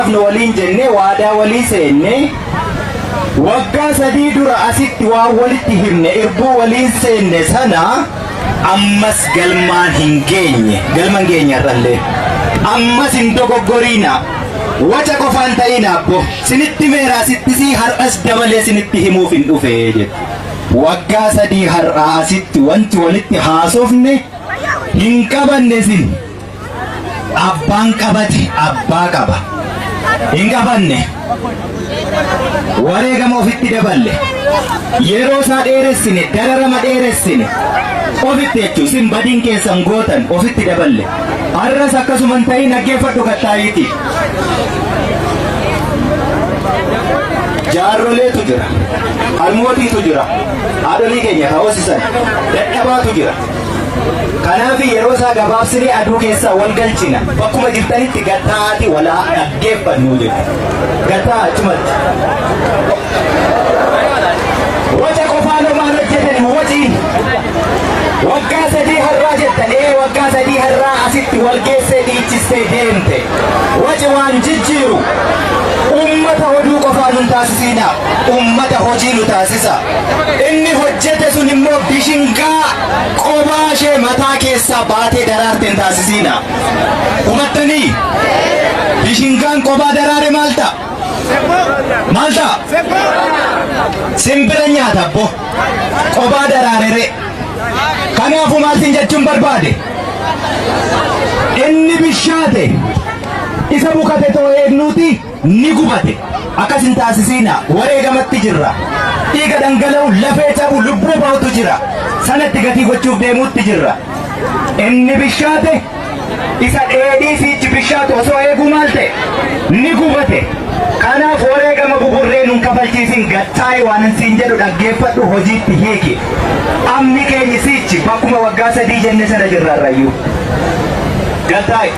Nu waliin jennee waadaa walii seenne, waggaa 3 dura asitti waan walitti himne, irbuu waliin seenne sana ammas galmaan hin geenye, galma hin geenye har'allee. Ammas hin dogoggoriina, waca qofaan ta'ina. Abbo sinitti meera asittisii har'as dabalee sinitti himuuf hin dhufe jedhe. Waggaa 3 har'aa asitti wanti walitti haasofne hin qabanne sin. Abbaan qabate abbaa qaba. Hin qabanne. Wareegama ofitti daballe. Yeroo isaa dheeressine, dararama dheeressine. Ofitti jechuun sin badiin keessan gootan ofitti daballe. Har'as akkasuma hin ta'in, dhaggeeffadhu kattaayiiti. Jaarroleetu jira. Harmootiitu jira. Haadholii keenya ka hoosisan dadhabaatu jira. Kanaaf yeroo isaa gabaabsinee aduu keessaa wal galchina. Bakkuma jirtanitti gattaa'aati walaa dhaggeeffannu jedhu. Gattaa achumatti. Waca qofaan homaan hojjetan waciin. Waggaa 3 har'aa jettan, ee, waggaa 3 har'aa asitti wal geessee dhiichistee deemte. Waci waan jijjiiru ummata oduu qofaa nun taasisiina. Ummata hojii nu taasisa. Inni hojjete sun immoo bishingaa qobaa ishee mataa keessaa baatee daraarte hin taasisiina. Hubattanii? Bishingaan qobaa daraare maal ta'a? Maal ta'a? Simbira nyaata abbo. Qobaa daraarere. Kanaafuu maal sin jechuun barbaade? Inni bishaate isa bukate too eegnuuti ni gubate. Akkas hin taasisiina. Wareegamatti jirra. Dhiiga dhangala'u, lafee cabu, lubbuu ba'utu jira. Sanatti gatii gochuuf deemuutti jirra. Inni bishaate isa dheedhii siichi bishaatu osoo eeguu maal ta'e? Ni gubate. Kanaaf wareegama buburree nun kafalchiisin, gattaa'i, waan siin jedhu dhaggeeffadhu, hojiitti hiiki. Amni keenyi siichi bakkuma waggaa 3 jenne sana jirra irrayyuu. Gattaa'i.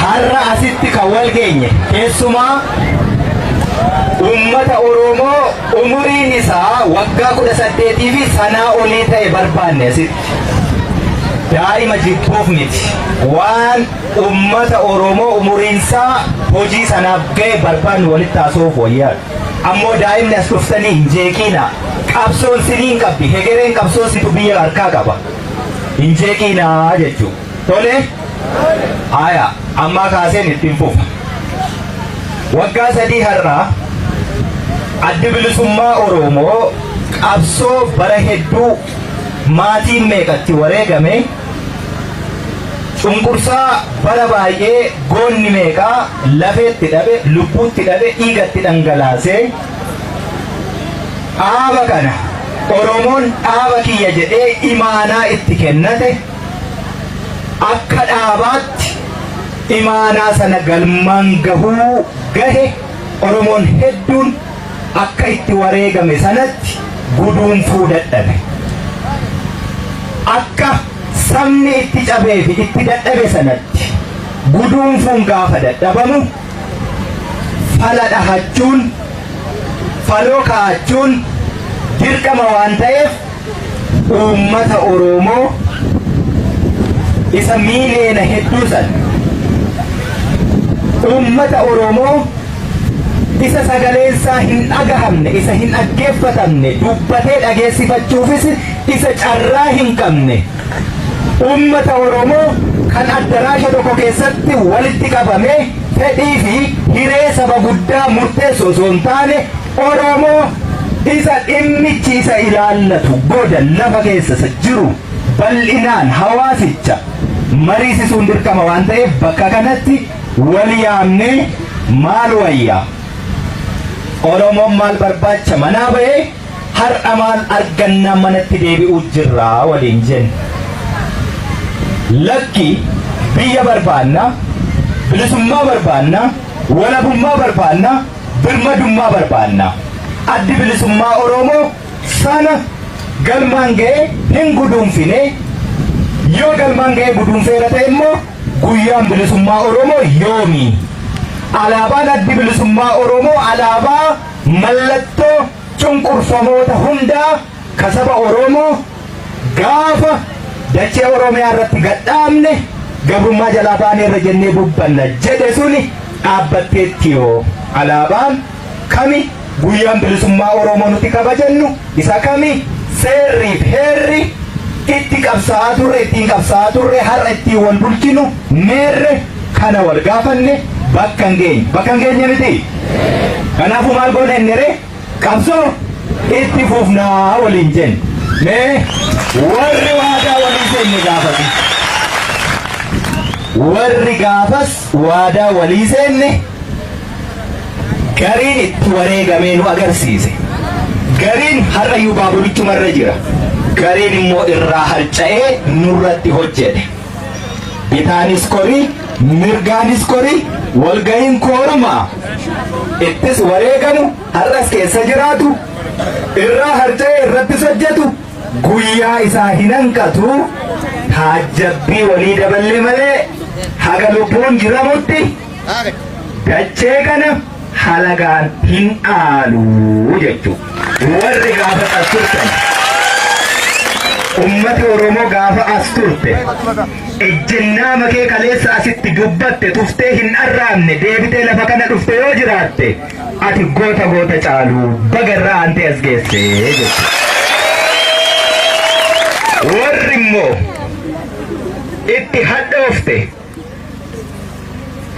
Har'a asitti kan wal geenye keessumaa ummata Oromoo umuriin isaa waggaa 18 fi sanaa olii ta'e barbaanne asitti. Daa'ima jibbuuf miti. Waan ummata Oromoo umuriinsaa hojii sanaaf ga'e barbaannu walitti haasa'uuf wayyaadha. Ammoo daa'imni as dhuftanii hin jeeqiina. Qabsoon siniin qabdi. Hegereen qabsoo situ biyya harkaa qaba. Hin jeeqiinaa jechuudha. Tole? Haya, ammaa kaaseen ittiin fufa. Waggaa 3 har'aa Addi Bilisummaa Oromoo qabsoo bara hedduu maatiin meeqatti wareegame, cunqursaa bara baay'ee goonni meeqaa lafeetti dhabe, lubbuutti dhabe, dhiigatti dhangalaasee, dhaaba kana Oromoon dhaaba kiyya jedhee imaanaa itti kennate, akka dhaabaatti imaanaa sana galmaan gahuu gahe, Oromoon hedduun akka itti wareegame sanatti guduunfuu dadhabe. Akka sabni itti cabee fi itti dadhabe sanatti guduunfuun gaafa dadhabamu, fala dhahachuun, faloo kaa'achuun dirqama waan ta'eef, uummata Oromoo isa miiliyoona hedduu san, uummata Oromoo isa sagaleensaa hin dhagahamne, isa hin dhaggeeffatamne, dubbatee dhageessifachuufis isa carraa hin qabne, uummata Oromoo kan addaraasha tokko keessatti walitti qabamee fedhii fi hiree saba guddaa murteessu osoo hin taane, Oromoo isa dhimmichi isa ilaallatu goda lafa keessa isa jiru bal'inaan hawaasicha mariisisuun dirqama waan ta'eef, bakka kanatti wal yaamnee maal wayyaa, Oromoon maal barbaacha manaa ba'ee, har'a maal argannaa manatti deebi'uu jirraa waliin jenne. Lakki, biyya barbaanna, bilisummaa barbaanna, walabummaa barbaanna, birmadummaa barbaanna. Addi Bilisummaa Oromoo sana galmaan ga'ee hin guduunfine. Yoo galmaan ga'ee guduunfeera ta'e immoo guyyaan bilisummaa Oromoo yoomi? Alaabaan Addi Bilisummaa Oromoo alaabaa mallattoo cunqurfamoota hundaa ka saba Oromoo gaafa dachee Oromiyaa irratti gadhaabne Gabrummaa jalaa baaneerra jennee dubbanna jedhe suni dhaabbatteetti yoo alaabaan kami, guyyaan bilisummaa Oromoo nuti kabajannu isa kami, seerriif heerri itti qabsaa'aa turre, ittiin qabsaa'aa turre, har'a ittiin wal bulchinu meerre? Kana wal gaafanne, bakka hin geenye. Bakka hin geenye miti. Kanaafuu maal goone inni ree? Qabsoo itti fufnaa waliin jenne. Mee warri waadaa walii seenne gaafatu. Warri gaafas waadaa walii seenne gariin itti wareegamee nu agarsiise. Gariin har'ayyuu baaburichumarra jira. Gariin immoo irraa harca'ee nurratti hojjete. Bitaanis korii, mirgaanis korii, walga'iin koorumaa ittis wareegamu, har'as keessa jiraatu, irraa harca'ee irrattis hojjetu, guyyaa isaa hin hanqatu. Taajjabbii walii daballe malee haga lubbuun jiramutti dachee kana halagaan hin dhaalu jechuudha. Warri gaafa as turtan, ummata Oromoo gaafa as turte, ejjennaa makee kaleessa asitti dubbatte tuftee hin arraabne, deebitee lafa kana dhufte yoo jiraatte, ati goota goota caalu, bagarraa aantee as geesse jechuudha. Warri immoo itti hadhoofte,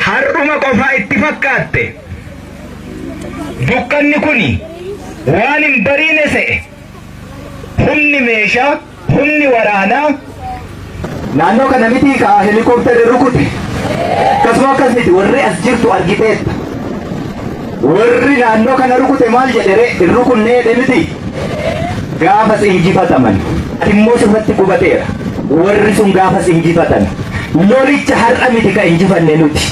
har'uma qofaa itti fakkaatte, dukkanni kuni waan hin bariine se'e, humni meeshaa, humni waraanaa naannoo kana mitii ka helikoophterri rukute? Akkasuma akkas miti? Warri as jirtu argiteetta. Warri naannoo kana rukute maal jedhe ree? Hin rukunnee jedhe miti? Gaafas injifataman. Ati immoo sirratti gubateera. Warri sun gaafas injifatan. Lolicha har'a miti ka injifanne nuti.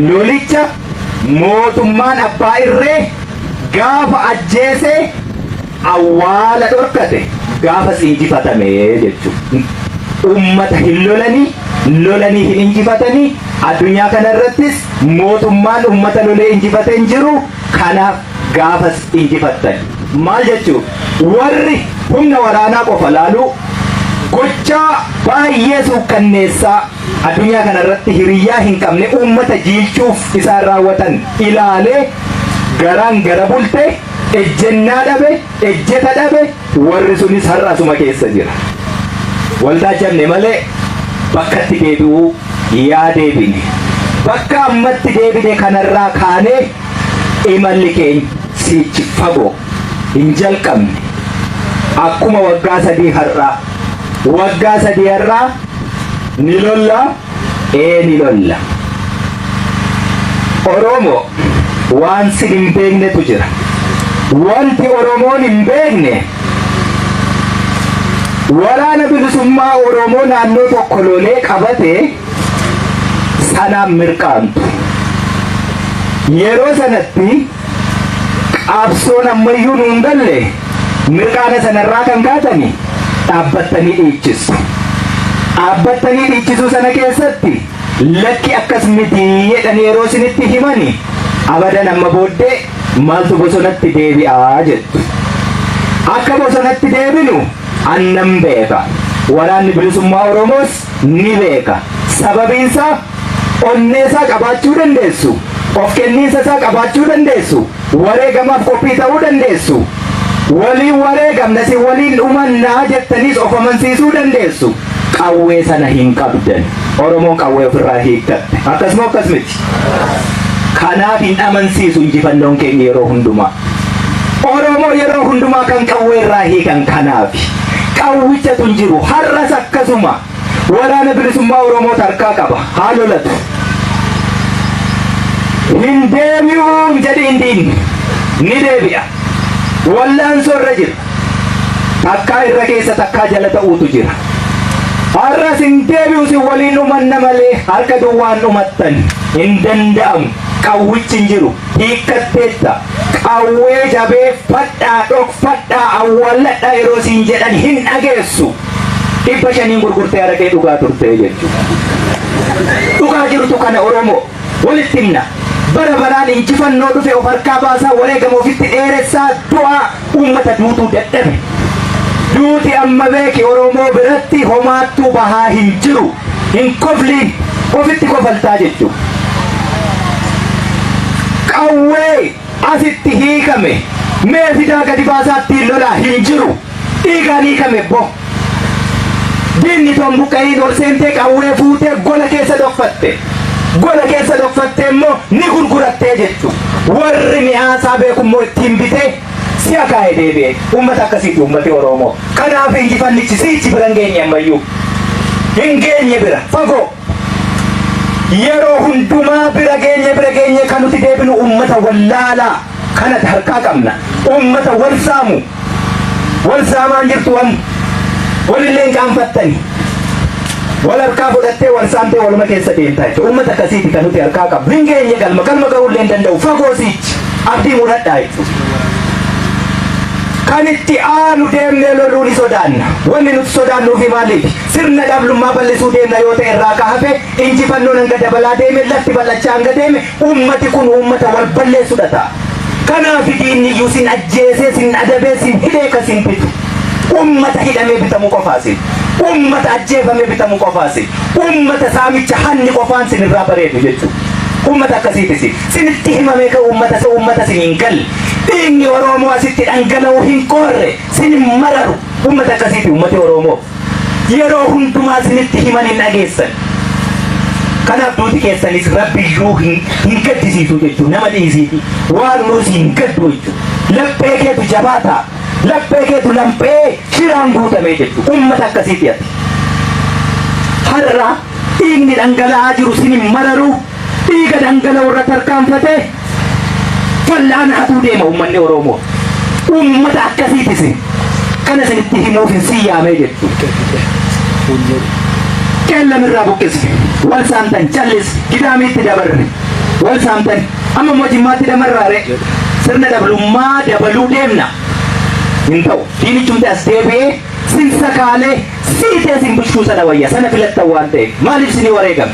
Lolicha mootummaan abbaa irree gaafa ajjeesee awwaala dhorkate gaafas injifatame jechuudha. Ummata hin lolanii, lolanii hin injifatanii. Addunyaa kanarrattis mootummaan ummata lolee injifatee hin jiru. Kanaaf gaafas injifattan. Maal jechuu? Warri humna waraanaa qofa laaluu, gochaa baay'ee suukkanneessaa addunyaa kanarratti hiriyyaa hin qabne uummata jiilchuuf isaan raawwatan ilaalee garaan gara bulte, ejjennaa dhabe, ejjeta dhabe. Warri sunis har'a asuma keessa jira. Waldaa jabne malee bakkatti deebi'uu yaa deebine. Bakka ammatti deebine kanarraa kaanee imalli keenya siichi fagoo hin jalqabne. Akkuma waggaa 3 har'aa. Waggaa 3 har'aa ni lolla, ee ni lolla. Oromoo, waan sin hin beeknetu jira. Wanti Oromoon hin beekne, waraana bilisummaa Oromoo naannoo tokko lolee qabate sanaan mirqaamtu. Yeroo sanatti qabsoon ammayyuu nuun galle, mirqaana sanarraa kan kaatani dhaabbattanii dhiichisu. Dhaabbattanii dhiichisuu sana keessatti lakki akkas miti jedhanii yeroo isinitti himani, abadan amma booddee maaltu bosonatti deebi'aa jettu. Akka bosonatti deebinu annan beeka. Waraanni bilisummaa Oromoos ni beeka. Sababiinsaa onneesaa qabaachuu dandeessu. Of kenniinsa isaa qabaachuu dandeessu. Wareegamaaf qophii ta'uu dandeessu. Waliin wareegamna, si waliin dhumannaa jettaniis of amansiisuu dandeessu. Qawwee sana hin qabdan. Oromoon qawwee ofirraa hiikkatte. Akkasuma akkas miti? Kanaaf hin amansiisu injifannoon keenya yeroo hundumaa. Oromoo yeroo hundumaa kan qawwee irraa hiikan kanaafi. Qawwichatu hin jiru. Har'as akkasuma. Waraana bilisummaa Oromoo tarkaa qaba. Haa lolatu. Hin deebi'uun jedhiin diinni. Ni deebi'a. Wallaansoo irra jira. Takkaa irra keessa, takkaa jala ta'uutu jira. Har'as hin deebi'u, si waliin dhumanna malee harka duwwaan dhumattan hin danda'amu. Qawwichi hin jiru. Hiikkatteetta. Qawwee jabeeffadhaa, dhokfadhaa, awwaalladhaa yeroo siin jedhan hin dhageessu. 500n gurgurtee araqee dhugaa turte jechuudha. Dhugaa jirtu kana Oromoo walitti himna. Bara baraan injifannoo dhufe of harkaa baasaa, wareegama ofitti dheeressaa, du'aa uummata duutuu dadhabe. Duuti amma beeki Oromoo biratti homaattuu bahaa hin jiru. Hin kofliin, ofitti kofaltaa jechuudha. Qawwee asitti hiikame mee fidaa gadi baasaa ittiin lolaa hin jiru. Dhiigaan hiikame bo. Diinni toon buqqa'iin ol seentee qawwee fuutee gola keessa dhokfatte. Gola keessa dhokfattee immoo ni gurgurattee jechuudha. Warri mi'aasaa beeku immoo ittiin bitee si'a kaa'ee deebi'e. Uummata akkasiiti uummati Oromoo. Kanaaf injifannichi siichi bira hin geenye ammayyuu. Hin geenye bira fagoo. Yeroo hundumaa bira geenye bira geenye kan nuti deebinu uummata wallaalaa kana harkaa qabna. Uummata wal saamu. Wal saamaan jirtu amma. Walillee hin qaanfattani. Wal harkaa fudhattee wal saamtee waluma keessa deemtaa jechuudha. Uummata akkasiiti kan nuti harkaa qabnu. Hin geenye galma. Galma ga'uullee hin danda'u. Fagoo siichi. Abdii mudhadhaa jechuudha. Kan itti aanu deemnee loluu ni sodaanna. Wanni nuti sodaannuufi maaliif? Sirna dhablummaa bal'isuu deemna yoo ta'e irraa ka hafe injifannoon hanga dabalaa deeme, lafti bal'achaa hanga deeme, uummati kun uummata wal balleessudha ta'a. Kanaaf diinni iyyuu sin ajjeesee, sin adabee, sin hidhee ka sin bitu. Uummata hidhamee bitamu qofaa sin. Uummata ajjeefamee bitamu qofaa sin. Uummata saamicha hanni qofaan sin irraa bareedu jechuudha. Uummata akkasiiti sin. Sinitti himamee ka uummata isa uummata sin hin galle. Dhiigni Oromoo asitti dhangala'u hin qoorre, sin hin mararu. Uummata akkasiiti uummati Oromoo. Yeroo hundumaa sinitti himan hin dhageessan. Kanaaf duuti keessanis Rabbiyyuu hin hin gaddisiisu jechuudha. Nama dhiisiiti. Waan nuus hin gaddu jechuudha. Laphee keetu jabaataa. Laphee keetu laphee shiraan guutamee jechuudha. Uummata akkasiiti ati. Har'a dhiigni dhangala'aa jiru sin hin mararu. Dhiiga dhangala'u irra tarkaanfatee fal'aana hatuu deema uummanni Oromoo. Uummata akkasiiti isin. Kana isinitti himuuf hin sii yaamee jechuudha. Qeellam irraa buqqisne. Wal saamtan callis Gidaamiitti dabarre. Wal saamtan amma immoo Jimmaatti damarraare. Sirna dablummaa dabaluu deemna. Hin ta'u. Diinichumti as deebi'ee sin sakaalee siitee sin bulchuu sana wayya. Sana filattan waan ta'eef. Maaliif sinii wareegame?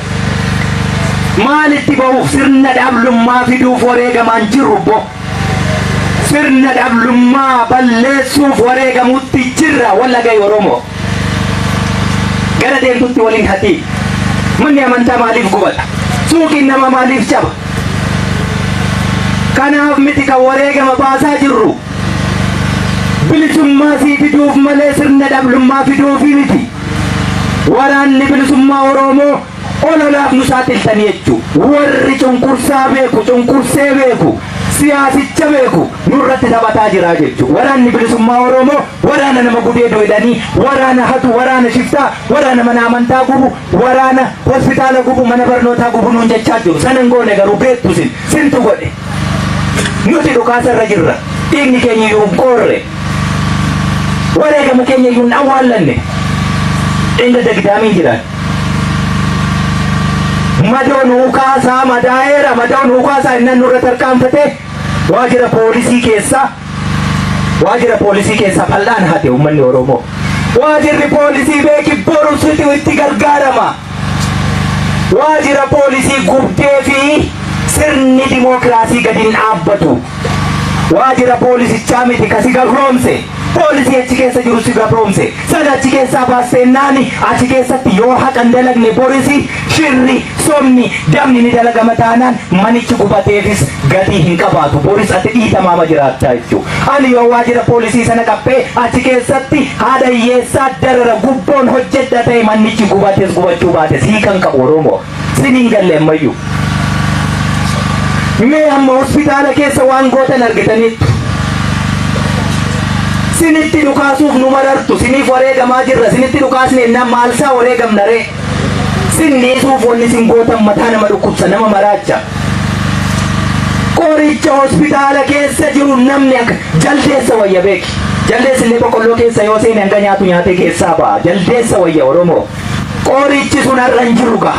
Maalitti bahuuf sirna dhablummaa fiduuf wareegamaan jirru bo. Sirna dhablummaa balleessuuf wareegamutti jirra wal dhaga'i Oromoo. Gara deemtutti waliin hatii. Manni amantaa maaliif gubata? Suuqiin namaa maaliif caba? Kanaaf miti kan wareegama baasaa jirru. Bilisummaa sii fiduuf malee sirna dhablummaa fiduufi miti. Waraanni bilisummaa Oromoo ololaaf nu saaxiltanii jechuu. Warri cunqursaa beeku, cunqursee beeku, siyaasicha beeku nurratti taphataa jira jechuu. Waraanni bilisummaa Oromoo waraana nama gudeedu jedhanii, waraana hatu, waraana shiftaa, waraana mana amantaa gubu, waraana hospitaala gubu, mana barnootaa gubu nuun jechaa jiru. Sana hin goone garuu beektu sin, sintu godhe. Nuti dhukaasa irra jirra. Dhiigni keenya iyyuu hin qoorre. Wareegama keenya iyyuu hin awwaallanne. Dheengadda Gidaamiin jiran. Madoo nuu kaasaa madaa'eera, madoo nuu kaasaa innan nurra tarkaanfatee waajjira poolisii keessaa waajjira poolisii keessaa fal'aan hate uummanni Oromoo. Waajjirri poolisii beeki boru situ itti gargaarama. Waajjira poolisii gubdee fi sirni dimookiraasii gadi hin dhaabbatu. Waajjira poolisichaa miti ka si gabroomse. Poolisii achi keessa jiru si gabroomse. Sana achi keessaa baasteennaani achi keessatti yoo haqa hin dalagne borisi shirri, sobni, dabni ni dalagama taanaan manichi gubateefis gatii hin qabaatu. Boris ati dhiitamaama jiraattaa jechuudha. Ani yoo waajjira poolisii sana qaphee achi keessatti haadha hiyyeessaa darara gubboon hojjedha ta'e manichi gubates gubachuu baates hiikan qabu Oromoo. Sin hin galle ammayyuu. Mee amma hospitaala keessa waan gootan argitaniittu. Sinitti dhukaasuuf nu marartu, siniif wareegamaa jirra, sinitti dhukaasne ennaan maalsaa wareegamna ree? Sin dhiisuuf wanni sin gootan mataa nama dhukkubsa, nama maraacha. Qoricha hospitaala keessa jiru namni akka jaldeessa wayya beeki. Jaldeessi illee boqqolloo keessa yoo seene hanga nyaatu nyaatee keessaa ba'a. Jaldeessa wayya Oromoo. Qorichi sun har'a hin jiru gaa.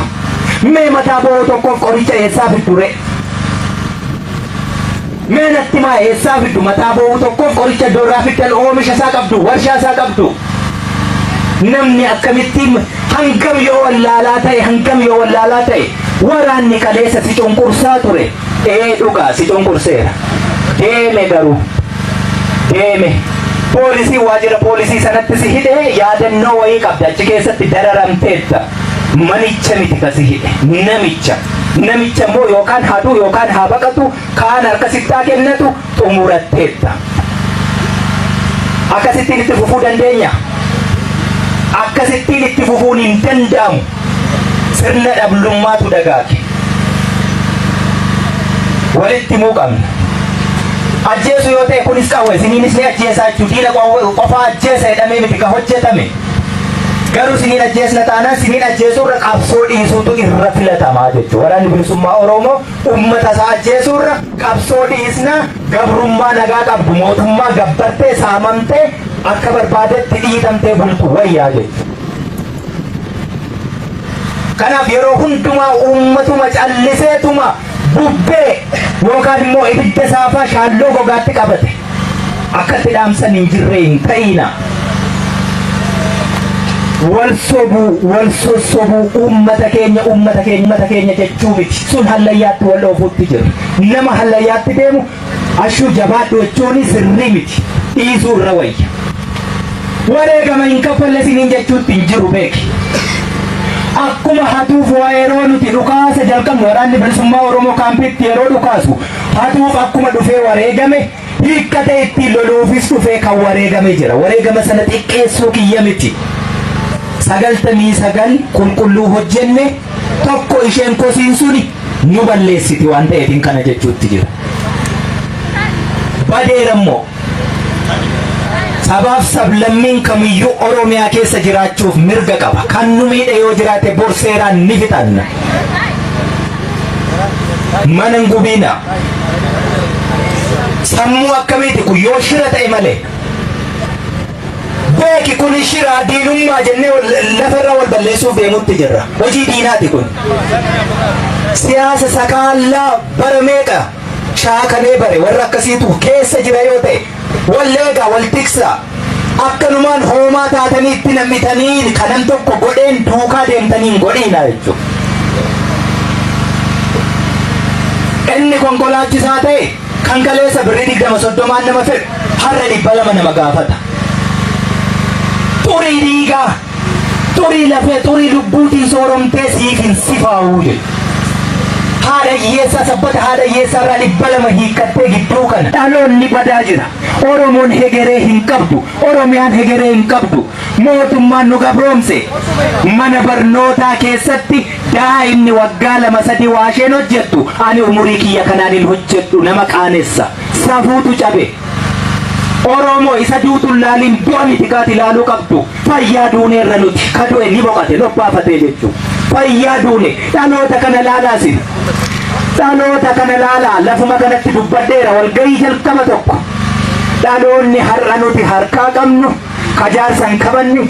Mee mataa bo'oo tokkoof qoricha eessaa fiddu ree? Mee natti maa eessaa fiddu mataa bo'oo tokkoof qoricha iddoo irraa fiddan oomisha isaa qabdu, warshaa isaa qabdu. Namni akkamitti hangam yoo wallaalaa ta'e, hangam yoo wallaalaa ta'e, waraanni kaleessa si cunqursaa ture. Ee dhugaa si cunqurseera. Deeme garuu. Deeme. Poolisii waajjira poolisii sanatti si hidhee yaadannoo wayii qabda achi keessatti dararamteetta. Manicha miti kasi hidhe, namicha. Namicha immoo yookaan haa du'u yookaan haa baqatu, kaan harka sittaa kennatu xumuratteetta. Akkasittiin itti fufuu dandeenya? Akkasittiin itti fufuun hin danda'amu. Sirna dhablummaatu dagaage. Walitti himuu qabna. Ajjeesu yoo ta'e kunis qawwe isiniinis ni ajjeesaa jechuudha. Diina qofaa ajjeesa jedhamee miti ka hojjetame. Garuu isiniin ajjeesna taanaan isiniin ajjeesuurra qabsoo dhiisuutu irra filatamaa jechuudha. Waraanni Bilisummaa Oromoo uummata isaa ajjeesuurra qabsoo dhiisna, gabrummaa nagaa qabdu mootummaa gabbartee saamamtee akka barbaadetti dhiitamtee bultu wayyaa jechuudha. Kanaaf yeroo hundumaa uummatuma calliseetuma bubbee yookaan immoo ibidda saafaa shaalloo gogaatti qabate akkatti dhaamsan hin jirre hin ta'iina. Wal sobuu, wal sossobuu, uummata keenya, uummata keenya, uummata keenya jechuu miti. Sun hallayyaatti wal oofuutti jira. Nama hallayyaatti deemu ashuu jabaadhu jechuun sirrii miti. Dhiisuu irra wayya. Wareegama hin kaffalle isiniin jechuutti hin jiru beeki. Akkuma hatuuf waa yeroo nuti dhukaasa jalqabnu, Waraanni Bilisummaa Oromoo kaampiitti yeroo dhukaasu hatuuf akkuma dhufee wareegame, hiikkatee ittiin loluufis dhufee kan wareegame jira. Wareegama sana xiqqeessuu kiyya miti. 99 qulqulluu hojjenne, tokko isheen kosiin suni nu balleessiti waan ta'eefin kana jechuutti jira. Badeera immoo. Sabaaf sablammiin kamiyyuu Oromiyaa keessa jiraachuuf mirga qaba. Kan nu miidhe yoo jiraate bor seeraan ni fixanna. Mana hin gubiina. Sammuu akkamiiti kun yoo shira ta'e malee? Beeki, kun shira diinummaa jennee lafarra wal balleessuuf deemutti jirra. Hojii diinaati kun. Siyaasa sakaallaa bara meeqa shaakanee bare warra akkasiitu keessa jira yoo ta'e, wal eegaa, wal tiksaa. Akkanumaan hoomaa taatanii itti nam'itanii kanan tokko godheen duukaa deemtanii hin godhiina jechuudha. Inni konkolaachisaa ta'e kan kaleessa birrii 20 30n nama fedhu har'a 200 nama gaafata. Xurii dhiigaa, xurii lafee, xurii lubbuutiin sooromtee siif hin sifaa'uu jedhu. Haadha hiyyeessaa, sabbata haadha hiyyeessaa irraa 200 hiikkattee gidduu kana. Dhaloonni badaa jira. Oromoon hegeree hin qabdu. Oromiyaan hegeree hin qabdu. Mootummaan nu gabroomse. Mana barnootaa keessatti daa'imni waggaa 2 3 waa isheen hojjettu ani umurii kiyya kanaan hin hojjedhu, nama qaanessa. Safuutu cabe. Oromoo isa duutu hin laaliin, du'a miti kaati ilaaluu qabdu. Fayyaa duuneerra nuti. Ka du'e ni boqate lobbaafatee jechuudha. Fayyaa duune. Dhaloota kana laalaasin. Dhaloota kana laalaa, lafuma kanatti dubbadheera walgahii jalqaba tokko. Dhaloonni har'a nuti harkaa qabnu ka jaarsa hin kabanne,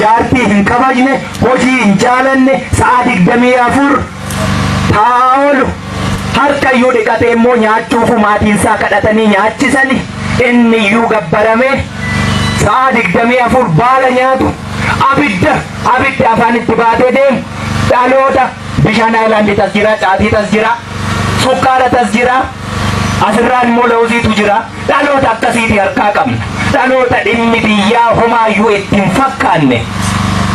jaartii hin kabajne, hojii hin jaalanne, sa'aa 24 taa'aa oolu, harka iyyuu dhiqatee immoo nyaachuufu maatiinsaa kadhatanii nyaachisani, inni iyyuu gabbaramee sa'aa 24 baala nyaatu, abidda abidda afaanitti baatee deemu, dhaloota bishaan aayilaandii tas jira, caatii tas jira, sukkaara tas jira, asirraan immoo lawuziitu jira. Dhaloota akkasiiti harkaa qabna. Dhaloota dhimmi biyyaa homaayyuu itti hin fakkaanne.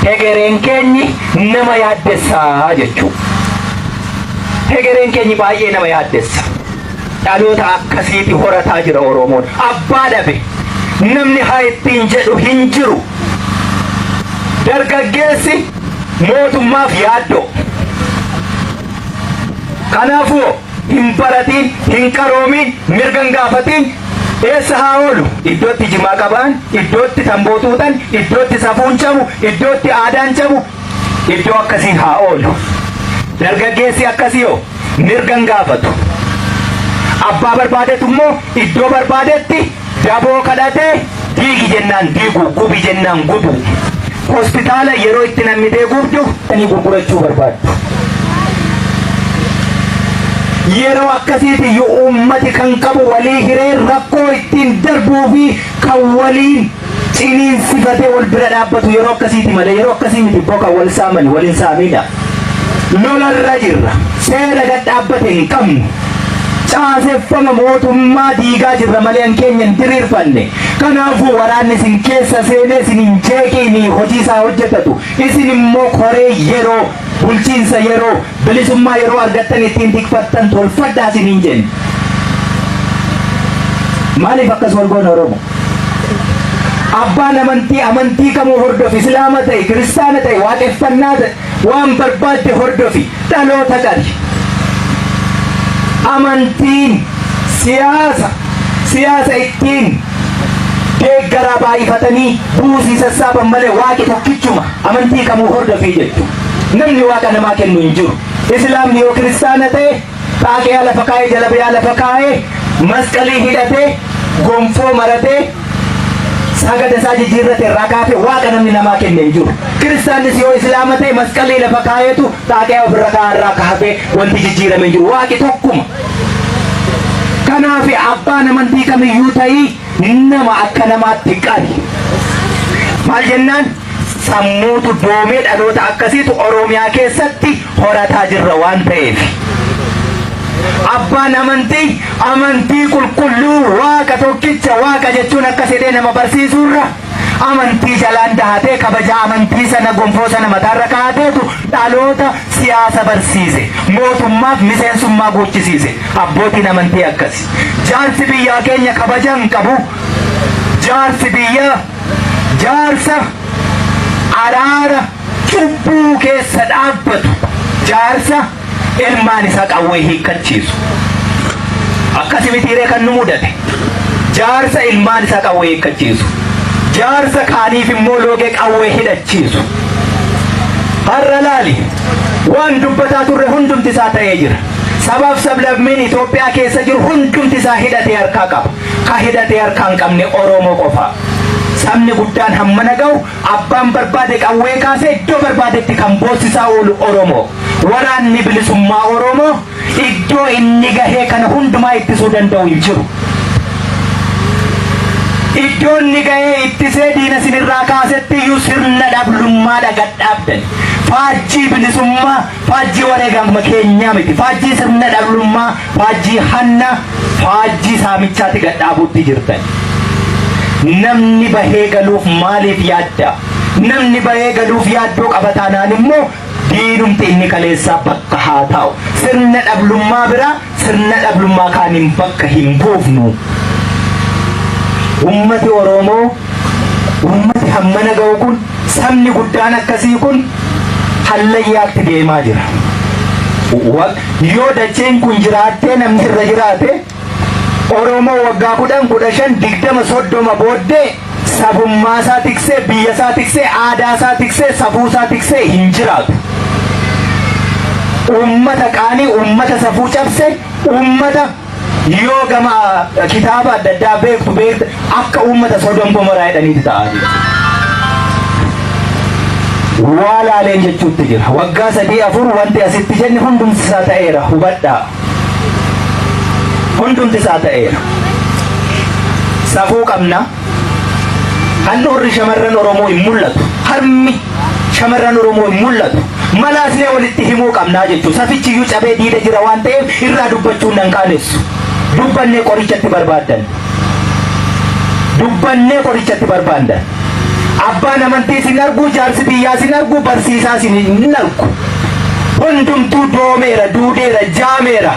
Hegereen keenyi nama yaaddessaa jechuudha. Hegereen keenyi baay'ee nama yaaddessa. Dhaloota akkasiiti horataa jira Oromoon. Abbaa dhabe. Namni haa ittiin jedhu hin jiru. Dargaggeessi mootummaaf yaaddoo. Kanaafuu hin baratiin, hin qaroomiin, mirga hin gaafatiin eessa haa oolu? Iddootti jimaa qabaan, iddootti tamboo xuuxan, iddootti safuun cabu, iddootti aadaan cabu, iddoo akkasii haa oolu. Dargaggeessi akkasii hoo mirga hin gaafatu. Abbaa barbaadetu immoo iddoo barbaadetti daboo kadhatee diigi jennaan diigu, gubi jennaan gubu. Hospitaala yeroo itti nammitee gubdu ni gurgurachuu barbaaddu. Yeroo akkasiiti iyyuu uummati kan qabu walii hiree rakkoo ittiin darbuu fi kan waliin ciniinsifatee wal bira dhaabbatu yeroo akkasiiti malee yeroo akkasii miti immoo kan wal saamani, wal hin saamina. Lolarra jirra. Seera gad dhaabbate hin qabnu. Caaseffama mootummaa diigaa jirra malee an keenya hin diriirfanne. Kanaafuu waraanni isin keessa seenee isin hin jeeqiinii hojii isaa hojjetatu. Isin immoo koree yeroo Bulchiinsa yeroo bilisummaa yeroo argattan ittiin tikfattan tolfadhaa isiniin jenne. Maaliif akkas wal goona Oromoo? Abbaan amantii amantii kamuu hordofi, Islaama ta'e, Kiristaana ta'e, Waaqeffannaa ta'e, waan barbaadde hordofi, dhaloota qabi. Amantiin siyaasa, siyaasa ittiin deeggaraa baay'ifatanii buusii sassaaban malee Waaqi tokkichuma, amantii kamuu hordofii jettu. Namni Waaqa namaa kennu hin jiru. Islaamni yoo Kiristaana ta'e xaaqiyaa lafa kaa'ee, jalabiyaa lafa kaa'ee, masqalii hidhatee, gonfoo maratee, sagada isaa jijjiirrate irraa kaafee Waaqa namni namaa kenne hin jiru. Kiristaannis yoo Islaama ta'e masqalii lafa kaa'eetu xaaqiyaa ofirra kaa'aa irraa kaafee wanti jijjiirame hin jiru. Waaqi tokkuma. Kanaaf abbaan amantii kamiyyuu ta'ii nama akka namaatti qabi. Maal jennaan, sammuutu doomee dhaloota akkasiitu Oromiyaa keessatti horataa jirra waan ta'eef. Abbaan amantii amantii qulqulluu, Waaqa tokkicha, Waaqa jechuun akkas jedhee nama barsiisuurra amantii jalaan dahatee kabajaa amantii sana gonfoo sana mataarra kaa'ateetu dhaloota siyaasa barsiise. Mootummaaf miseensummaa guuchisiise. Abbootiin amantii akkasi. Jaarsi biyyaa keenya kabaja hin qabu. Jaarsi biyyaa jaarsa araara cubbuu keessa dhaabbatu. Jaarsa ilmaan isaa qawwee hiikkachiisu. Akkasi mitiiree kan nu mudate? Jaarsa ilmaan isaa qawwee hiikkachiisu. Jaarsa kaaniif immoo loogee qawwee hidhachiisu. Har'a laali, waan dubbataa turre hundumti isaa ta'ee jira. Sabaaf sablammiin Itoophiyaa keessa jiru hundumti isaa hidhatee harkaa qaba. Ka hidhatee harkaa hin qabne Oromoo qofa. Sabni guddaan hammana ga'u, abbaan barbaade qawwee kaasee iddoo barbaadetti kan boossisaa oolu Oromoo. Waraanni Bilisummaa Oromoo iddoo inni gahee kana hundumaa ittisuu danda'u hin jiru. Iddoo inni gahee ittisee diina isinirraa kaasetti iyyuu sirna dhablummaadha gad dhaabdan. Faajjii bilisummaa, faajjii wareegama keenyaa miti. Faajjii sirna dhablummaa, faajjii hanna, faajjii saamichaatti gad dhaabuutti jirtan. Namni bahee galuuf maaliif yaadda? Namni bahee galuuf yaaddoo qaba taanaan immoo diinumti inni kaleessaa bakka haa taa'u. Sirna dhablummaa biraa sirna dhablummaa kaaniin bakka hin buufnu. Ummati Oromoo, ummati hammana ga'u kun, sabni guddaan akkasii kun hallayyaatti deemaa jira. Yoo dacheen kun jiraattee namni irra jiraate, Oromoo waggaa 10, 15, 20, 30 booddee sabummaa isaa tiksee, biyya isaa tiksee, aadaa isaa tiksee, safuu isaa tiksee hin jiraatu. Uummata qaanii, uummata safuu cabse, uummata yoo gama kitaaba adda addaa beektu beekta, akka uummata Sodom Gomoraa jedhaniiti ta'aa jira. Waa laaleen jechuutti jira. Waggaa 3, 4 wanti asitti jenne hundumti isaa ta'eera, hubadhaa. Hundumti isaa ta'eera. Safuu qabna. Handhuurri shamarran Oromoo hin mul'atu. Harmi shamarran Oromoo hin mul'atu. Malaasnee walitti himuu qabnaa jechuudha. Safichiyyuu cabee diida jira waan ta'eef irraa dubbachuun nan qaanessu. Dubbannee qorichatti barbaaddan. Dubbannee qorichatti barbaaddan. Abbaan amantii sin argu, jaarsi biyyaa sin argu, barsiisaa sin hin argu. Hundumtuu doomeera, duudeera, jaameera.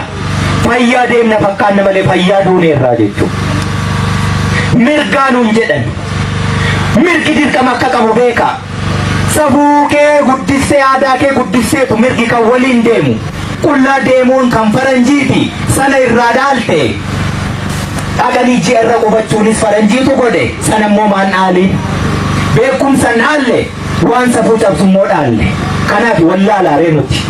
Fayyaa deemna fakkaanna malee fayyaa duuneerraa jechuudha. Mirgaa nuun jedhan. Mirgi dirqama akka qabu beekaa. Safuu kee guddissee, aadaa kee guddisseetu mirgi kan waliin deemu. Qullaa deemuun kan faranjiiti, sana irraa dhaalte. Dhaqanii ji'a irra qubachuunis faranjiitu godhe, sana immoo maan dhaaliin. Beekumsa hin dhaalle, waan safuu cabsu immoo dhaalle. Kanaaf wallaalaaree nuti.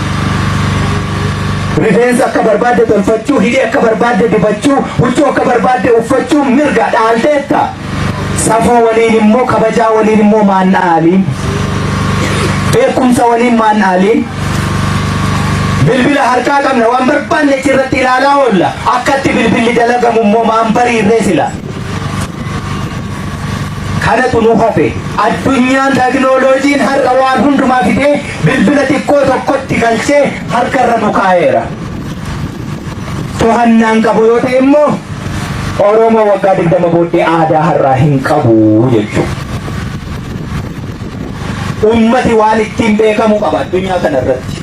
Rifeensa akka barbaadde tolfachuu, hidhii akka barbaadde dibachuu, huccuu akka barbaadde uffachuu mirga dhaalteetta. Safuu waliin immoo, kabajaa waliin immoo maan dhaaliin. Beekumsa waliin maan dhaaliin. Bilbila harkaa qabna, waan barbaanne achirratti ilaalaa oolla. Akkatti bilbilli dalagamu immoo maan bariirree sila. Kanatu nu hafe. Addunyaan teknooloojiin har'a waan hundumaa fidee bilbila xiqqoo tokkotti galchee harkarra nu kaa'eera. To'annaan qabu yoo ta'e immoo Oromoo waggaa 20 booddee aadaa har'aa hin qabu jechuudha. Ummati waan ittiin beekamu qaba addunyaa kana irratti.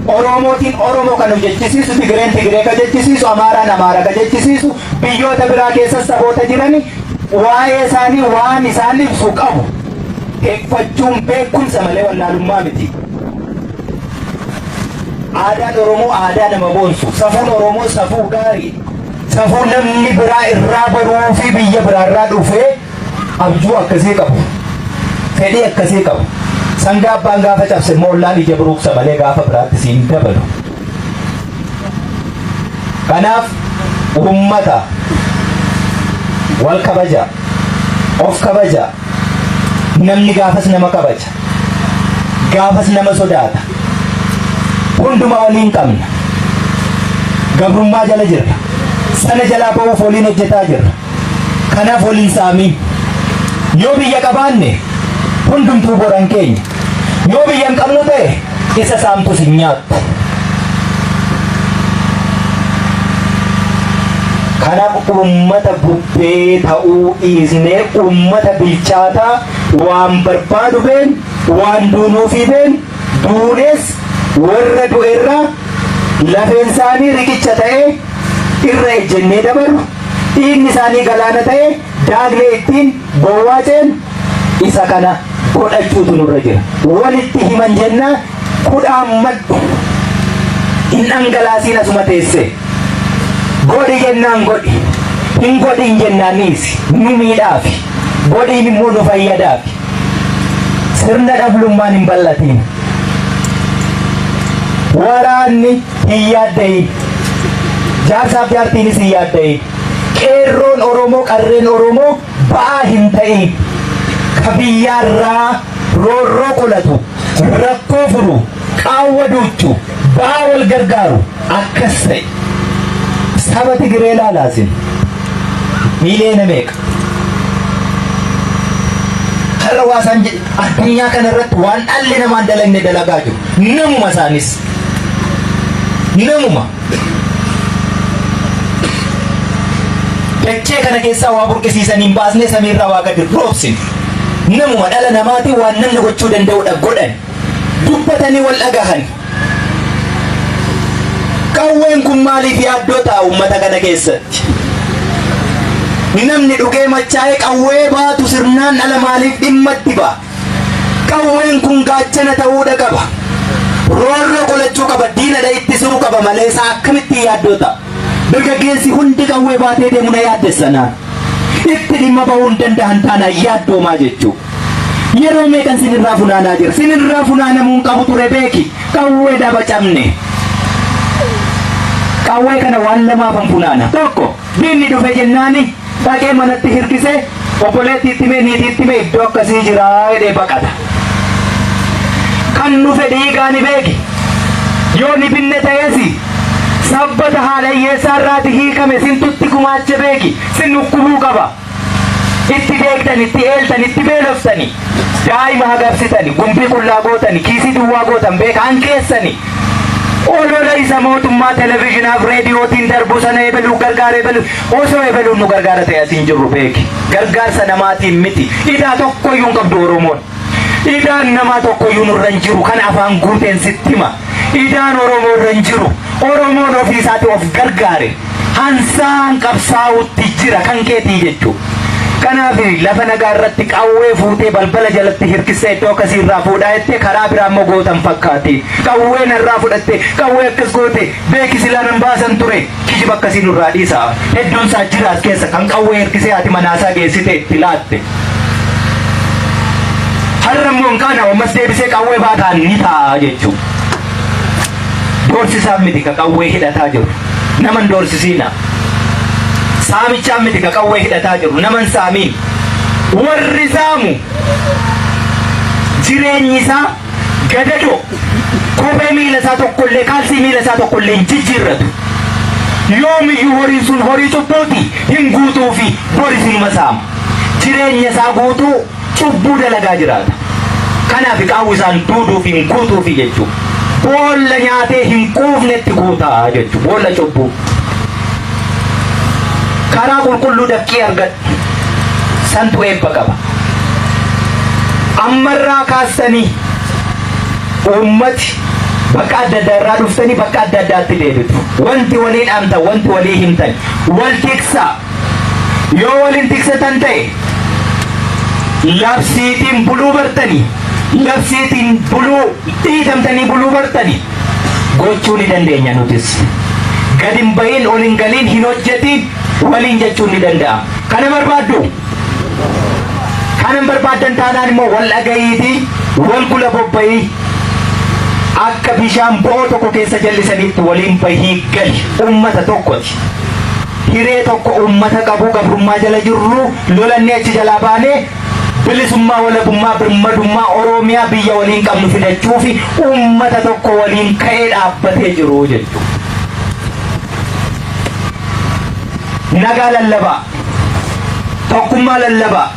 Oromootiin Oromoo kan nu jechisiisu, Tigireen Tigiree ka jechisiisu, Amaaraan Amaara ka jechisiisu, biyyoota biraa keessa saboota jirani waa'ee isaanii waan isaan ibsu qabu. Teekfachuun beekumsa malee wallaalummaa miti. Aadaan Oromoo aadaa nama boonsu. Safuun Oromoo safuu gaarii. Safuu namni biraa irraa baruu fi biyya biraarraa dhufee abjuu akkasii qabu. Fedhii akkasii qabu. Sangaa abbaan gaafa cabse immoo ollaan ija buruqsa malee gaafa biraatti siin dabalu. Kanaaf uummata wal kabaja, of kabaja. Namni gaafas nama kabaja. Gaafas nama sodaata. Hunduma waliin qabna. Gabrummaa jala jirra. Sana jalaa ba'uuf waliin hojjetaa jirra. Kanaaf waliin saamiin. Yoo biyya qabaanne hundumtuu boran keenya. Yoo biyya hin qabnu ta'e isa saamtus hin nyaattu. Kanaaf uummata bubbee ta'uu dhiisnee uummata bilchaataa waan barbaadu been, waan duunuufii been, duunees warra du'erraa lafeen isaanii riqicha ta'ee irra ejjennee dabarru, dhiigni isaanii galaana ta'ee daagnee ittiin bowwaa ceenu isa kana godhachuutu nurra jira. Walitti himan jennaa kudhaan madhu hin dhangalaasiin asuma teesse. Godhi jennaan godhi. Hin godhin jennaan dhiisi. Nu miidhaafi. Godhiin immoo nu fayyadaafi. Sirna dhablummaan hin bal'atiin. Waraanni hin yaaddayin. Jaarsaaf jaartiinis hin yaaddayin. Qeerroon Oromoo, qarreen Oromoo ba'aa hin ta'in. Ka biyyaarraa roorroo qolatu, rakkoo furu, qaawwa duuchu, ba'aa wal gargaaru akkas ta'e. Saba Tigiree laalaasin. Miiliyoona meeqa? Har'a waa isaan addunyaa kana irratti waan dhalli namaa hin dalagne dalagaa jiru. Namuma isaanis. Namuma. Dachee kana keessaa waa burqisiisanii hin baasne, samiirraa waa gadi roobsine. Namuma dhala namaatiin waan namni gochuu danda'udha godhan. Dubbatanii wal dhagahan. Qawween kun maaliif yaaddoo ta'a uummata kana keessatti? Namni dhugee machaa'ee qawwee baatu sirnaan dhala maaliif dhimma itti ba'a? Qawween kun gaachana ta'uudha qaba. Roorroo qolachuu qaba, diinadha ittisuu qaba malee isaa akkamittiin yaaddoo ta'a? Dargaggeessi hundi qawwee baatee deemu na yaaddessa naan. Itti dhimma bahuu hin danda'an taanaan yaaddoomaa jechuu. Yeroo meeqan sinirraa funaanaa jira. Sinirraa funaanamuu hin qabu ture beeki. Qawwee daba cabne. Qawwee kana waan lamaafan funaana. Tokko, diinni dhufe jennaani dhaqee manatti hirkisee obboleettiitti mee niitiitti mee iddoo akkasii jira jedhee baqata. Kan dhufe dhiigaani beeki. Yoo ni binne ta'eesi sabbata haadha hiyyeessaa irraati hiikame sintutti gumaache beeki. Sin dhukkubuu qaba. Itti beektan, itti eeltan, itti beeloftani, daa'ima hagabsitani, gumbii qullaa gootani, kiisii duwwaa gootan beekaan keessani. Olola isa mootummaa televizhinaaf reediyootiin darbu sana ebeluu gargaara, ebelu osoo ebeluun nu gargaara ta'e asiin jirru beeki. Gargaarsa namaatiin miti. Idaa tokkoyyuu hin qabdu Oromoon. Idaan namaa tokkoyyuu nurra hin jiru, kan afaan guuteen sitti hima. Idaan Oromoo irra hin jiru. Oromoon ofii isaati of gargaare. Hansaan qabsaa'utti jira kan keetii jechuudha. Kanaaf lafa nagaa irratti qawwee fuutee balbala jalatti hirkissee iddoo akkasii irraa fuudhaa jettee karaa biraa immoo gootan fakkaati. Qawwee narraa fudhatte, qawwee akkas goote, beeki silaa nan baasan ture. Kijiba akkasii nurraa dhiisa. Hedduun isaa jira as keessa kan qawwee hirkisee haati manaasaa geessite itti laatte. Har'a immoo hin qaana'u, ammas deebisee qawwee baataan ni ta'a jechuudha. Doorsisaan miti ka qawwee hidhataa jiru. Nama hin doorsisiina. Saamichaan miti ka qawwee hidhataa jiru. Nama hin saamiin. Warri saamu jireenyi isaa gadadoo, kophee miila isaa tokkollee, kaalsii miila isaa tokkollee hin jijjiirratu. Yoomiyyuu horiin sun horii cubbuuti, hin guutuufi bori sinuma saama. Jireenya isaa guutuu cubbuu dalagaa jiraata. Kanaaf qaawwi isaan duuduuf hin guutuufi jechuudha. Boolla nyaatee hin quufnetti guutaa jechuudha. Boolla cubbuu. Karaa qulqulluu daqqii argadhu. Santu eebba qaba. Ammarraa kaastanii uummati Bakka adda addaa irraa dhuftanii bakka adda addaatti deebitu. Wanti walii dhaamtan, wanti walii himtan, wal tiksaa. Yoo waliin tiksatan ta'e, labsiitiin buluu bartanii, labsiitiin buluu dhiitamtanii buluu bartanii gochuu ni dandeenya nutis. Gad hin bahin, ol hin galiin, hin hojjetiin waliin jechuun ni danda'ama. Kana barbaaddu? Kana hin barbaaddan taanaan immoo wal dhaga'iitii wal gula bobba'ii, akka bishaan bo'oo tokko keessa jallisanitti waliin bahii gali. Ummata tokkoti. Hiree tokko ummata qabu, gabrummaa jala jirru lolannee achi jalaa baanee bilisummaa, walabummaa, birmadummaa Oromiyaa biyya waliin qabnu fidachuufi ummata tokko waliin ka'ee dhaabbatee jiru jechuudha. Nagaa lallabaa. Tokkummaa lallabaa.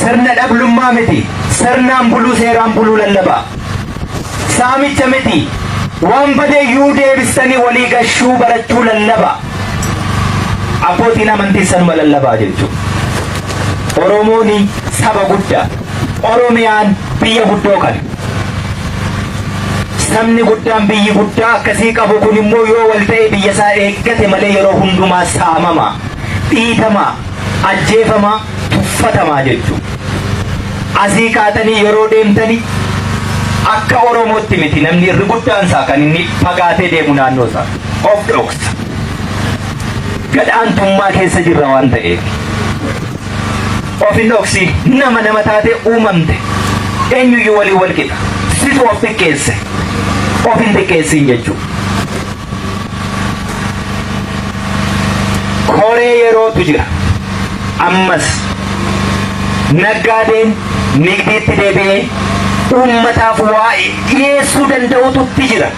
Sirna dhablummaa miti. Sirnaan buluu, seeraan buluu lallabaa. Saamicha miti. Waan badeeyyuu deebistanii walii gashuu barachuu lallabaa. Abbootiin amantii sanuma lallabaa jechuudha. Oromoon saba guddaa. Oromiyaan biyya guddoo kana. Sabni guddaan biyyi guddaa akkasii qabu kun immoo yoo wal ta'e biyya isaa eeggate malee yeroo hundumaa saamamaa, dhiitamaa, ajjeefamaa, tuffatamaa jechuudha. Asii kaatanii yeroo deemtanii akka Oromootti miti, namni irri guddaan isaa kan inni fagaatee deemu naannoo isaa of dhoksa. Gadhaantummaa keessa jirra waan ta'eef. Of hin dhoksi, nama nama taatee uumamte, eenyuyyuu waliin wal qixa. Situ of xiqqeesse, of hin xiqqeessin jechuudha. Koree yerootu jira. Ammas naggaadeen nigdiitti deebi'ee uummataaf waa dhiyeessuu danda'ututti jira.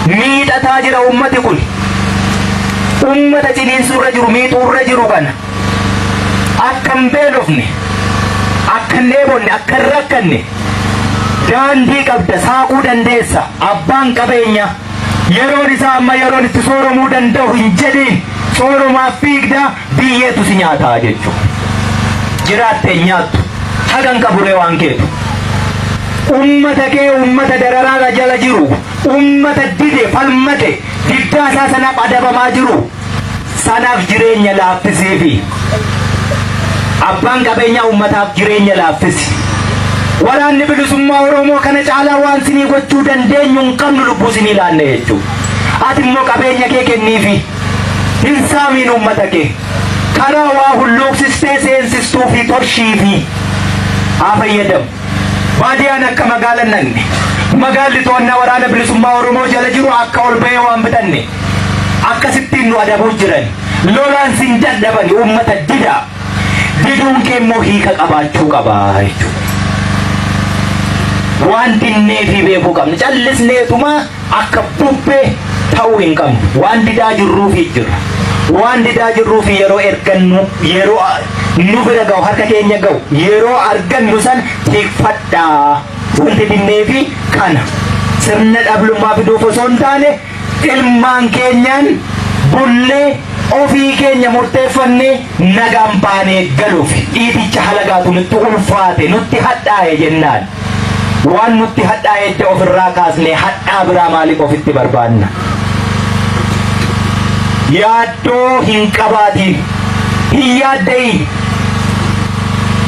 Miixataa jira uummati kun. Uummata ciniinsuu irra jiru, miixuu irra jiru kana. Akka hin beelofne, akka hin dheebonne, akka hin rakkanne daandii qabda, saaquu dandeessa. Abbaan qabeenya yeroon isaa amma, yeroon itti sooromuu danda'u hin jedhiin, sooromaaf fiigdaa biyyeetu si nyaataa jechuudha. Jiraattee nyaattu hagan qaburee waan keetu. Ummata kee, ummata dararaa jala jiru, ummata dide falmate, diddaa isaa sanaaf adabamaa jiru sanaaf jireenya laaffisiifi. Abbaan qabeenyaa ummataaf jireenya laaffisi. Waraanni bilisummaa Oromoo kana caalaa waan sinii gochuu dandeenyu hin qabnu, lubbuu sinii laanne jechuudha. Ati immoo qabeenya kee kenniifi. Hin saamiin uummata kee. Karaa waa hulluuqsistee seensistuu fi torshiifi haa fayyadamu. Baadiyaan akka magaala naqne. Magaalli to'annaa waraana bilisummaa Oromoo jala jiru akka ol bahee waan bitanne. Akkasittiin nu adabuu jiran. Lolaan sin dadhabani, uummata didaa. Diduun kee immoo hiika qabaachuu qaba jechuudha. Waan dinnee fi beekuu qabna. Callisneetuma akka bubbee ta'uu hin qabnu. Waan didaa jirruufi jirra. Waan didaa jirruufi yeroo ergannu, yeroo nu bira ga'u, harka keenya ga'u, yeroo argannu san tikfadhaa. Wanti dinnee fi kana. Sirna dhablummaa fiduuf osoo hin taane, ilmaan keenyaan bullee ofii keenya murteeffannee nagaan baanee galuuf. Dhiiticha halagaatu nutti ulfaate, nutti hadhaa'e jennaan. Waan nutti hadhaa'e edda ofirraa kaasnee hadhaa biraa maaliif ofitti barbaanna? Yaaddoo hin qabaatiin. Hin yaadda'iin.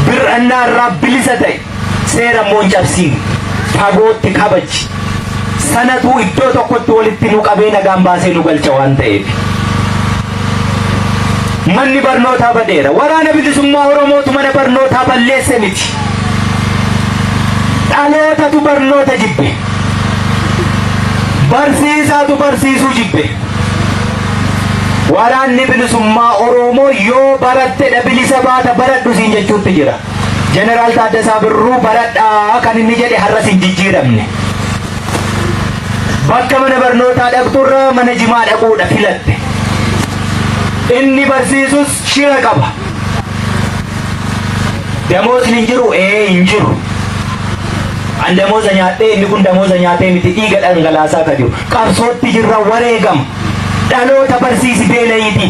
Bir'annaa irraa bilisa ta'e. Seera immoo hin cabsiin. Fagootti kabaji. Sanatu iddoo tokkotti walitti nu qabee nagaan baasee nu galcha waan ta'eef. Manni barnootaa badeera. Waraana bilisummaa Oromootu mana barnootaa balleesse miti. Dhalootatu barnoota jibbe. Barsiisaatu barsiisuu jibbe. Waraanni bilisummaa Oromoo yoo barattedha bilisa baata, baradhu siin jechuutti jira. Jeneraal Taaddasaa Birruu baradhaa kan inni jedhe har'as hin jijjiiramne. Bakka mana barnootaa dhaqxurra mana jimaa dhaquudha filatte. Inni barsiisus shira qaba. Damoosni hin jiru, ee hin jiru. An damooza nyaadhee, inni kun damooza nyaatee miti, dhiiga dhangalaasaa ka jiru. Qabsootti jirra, wareegama. Dhaloota barsiisi, beelayiiti.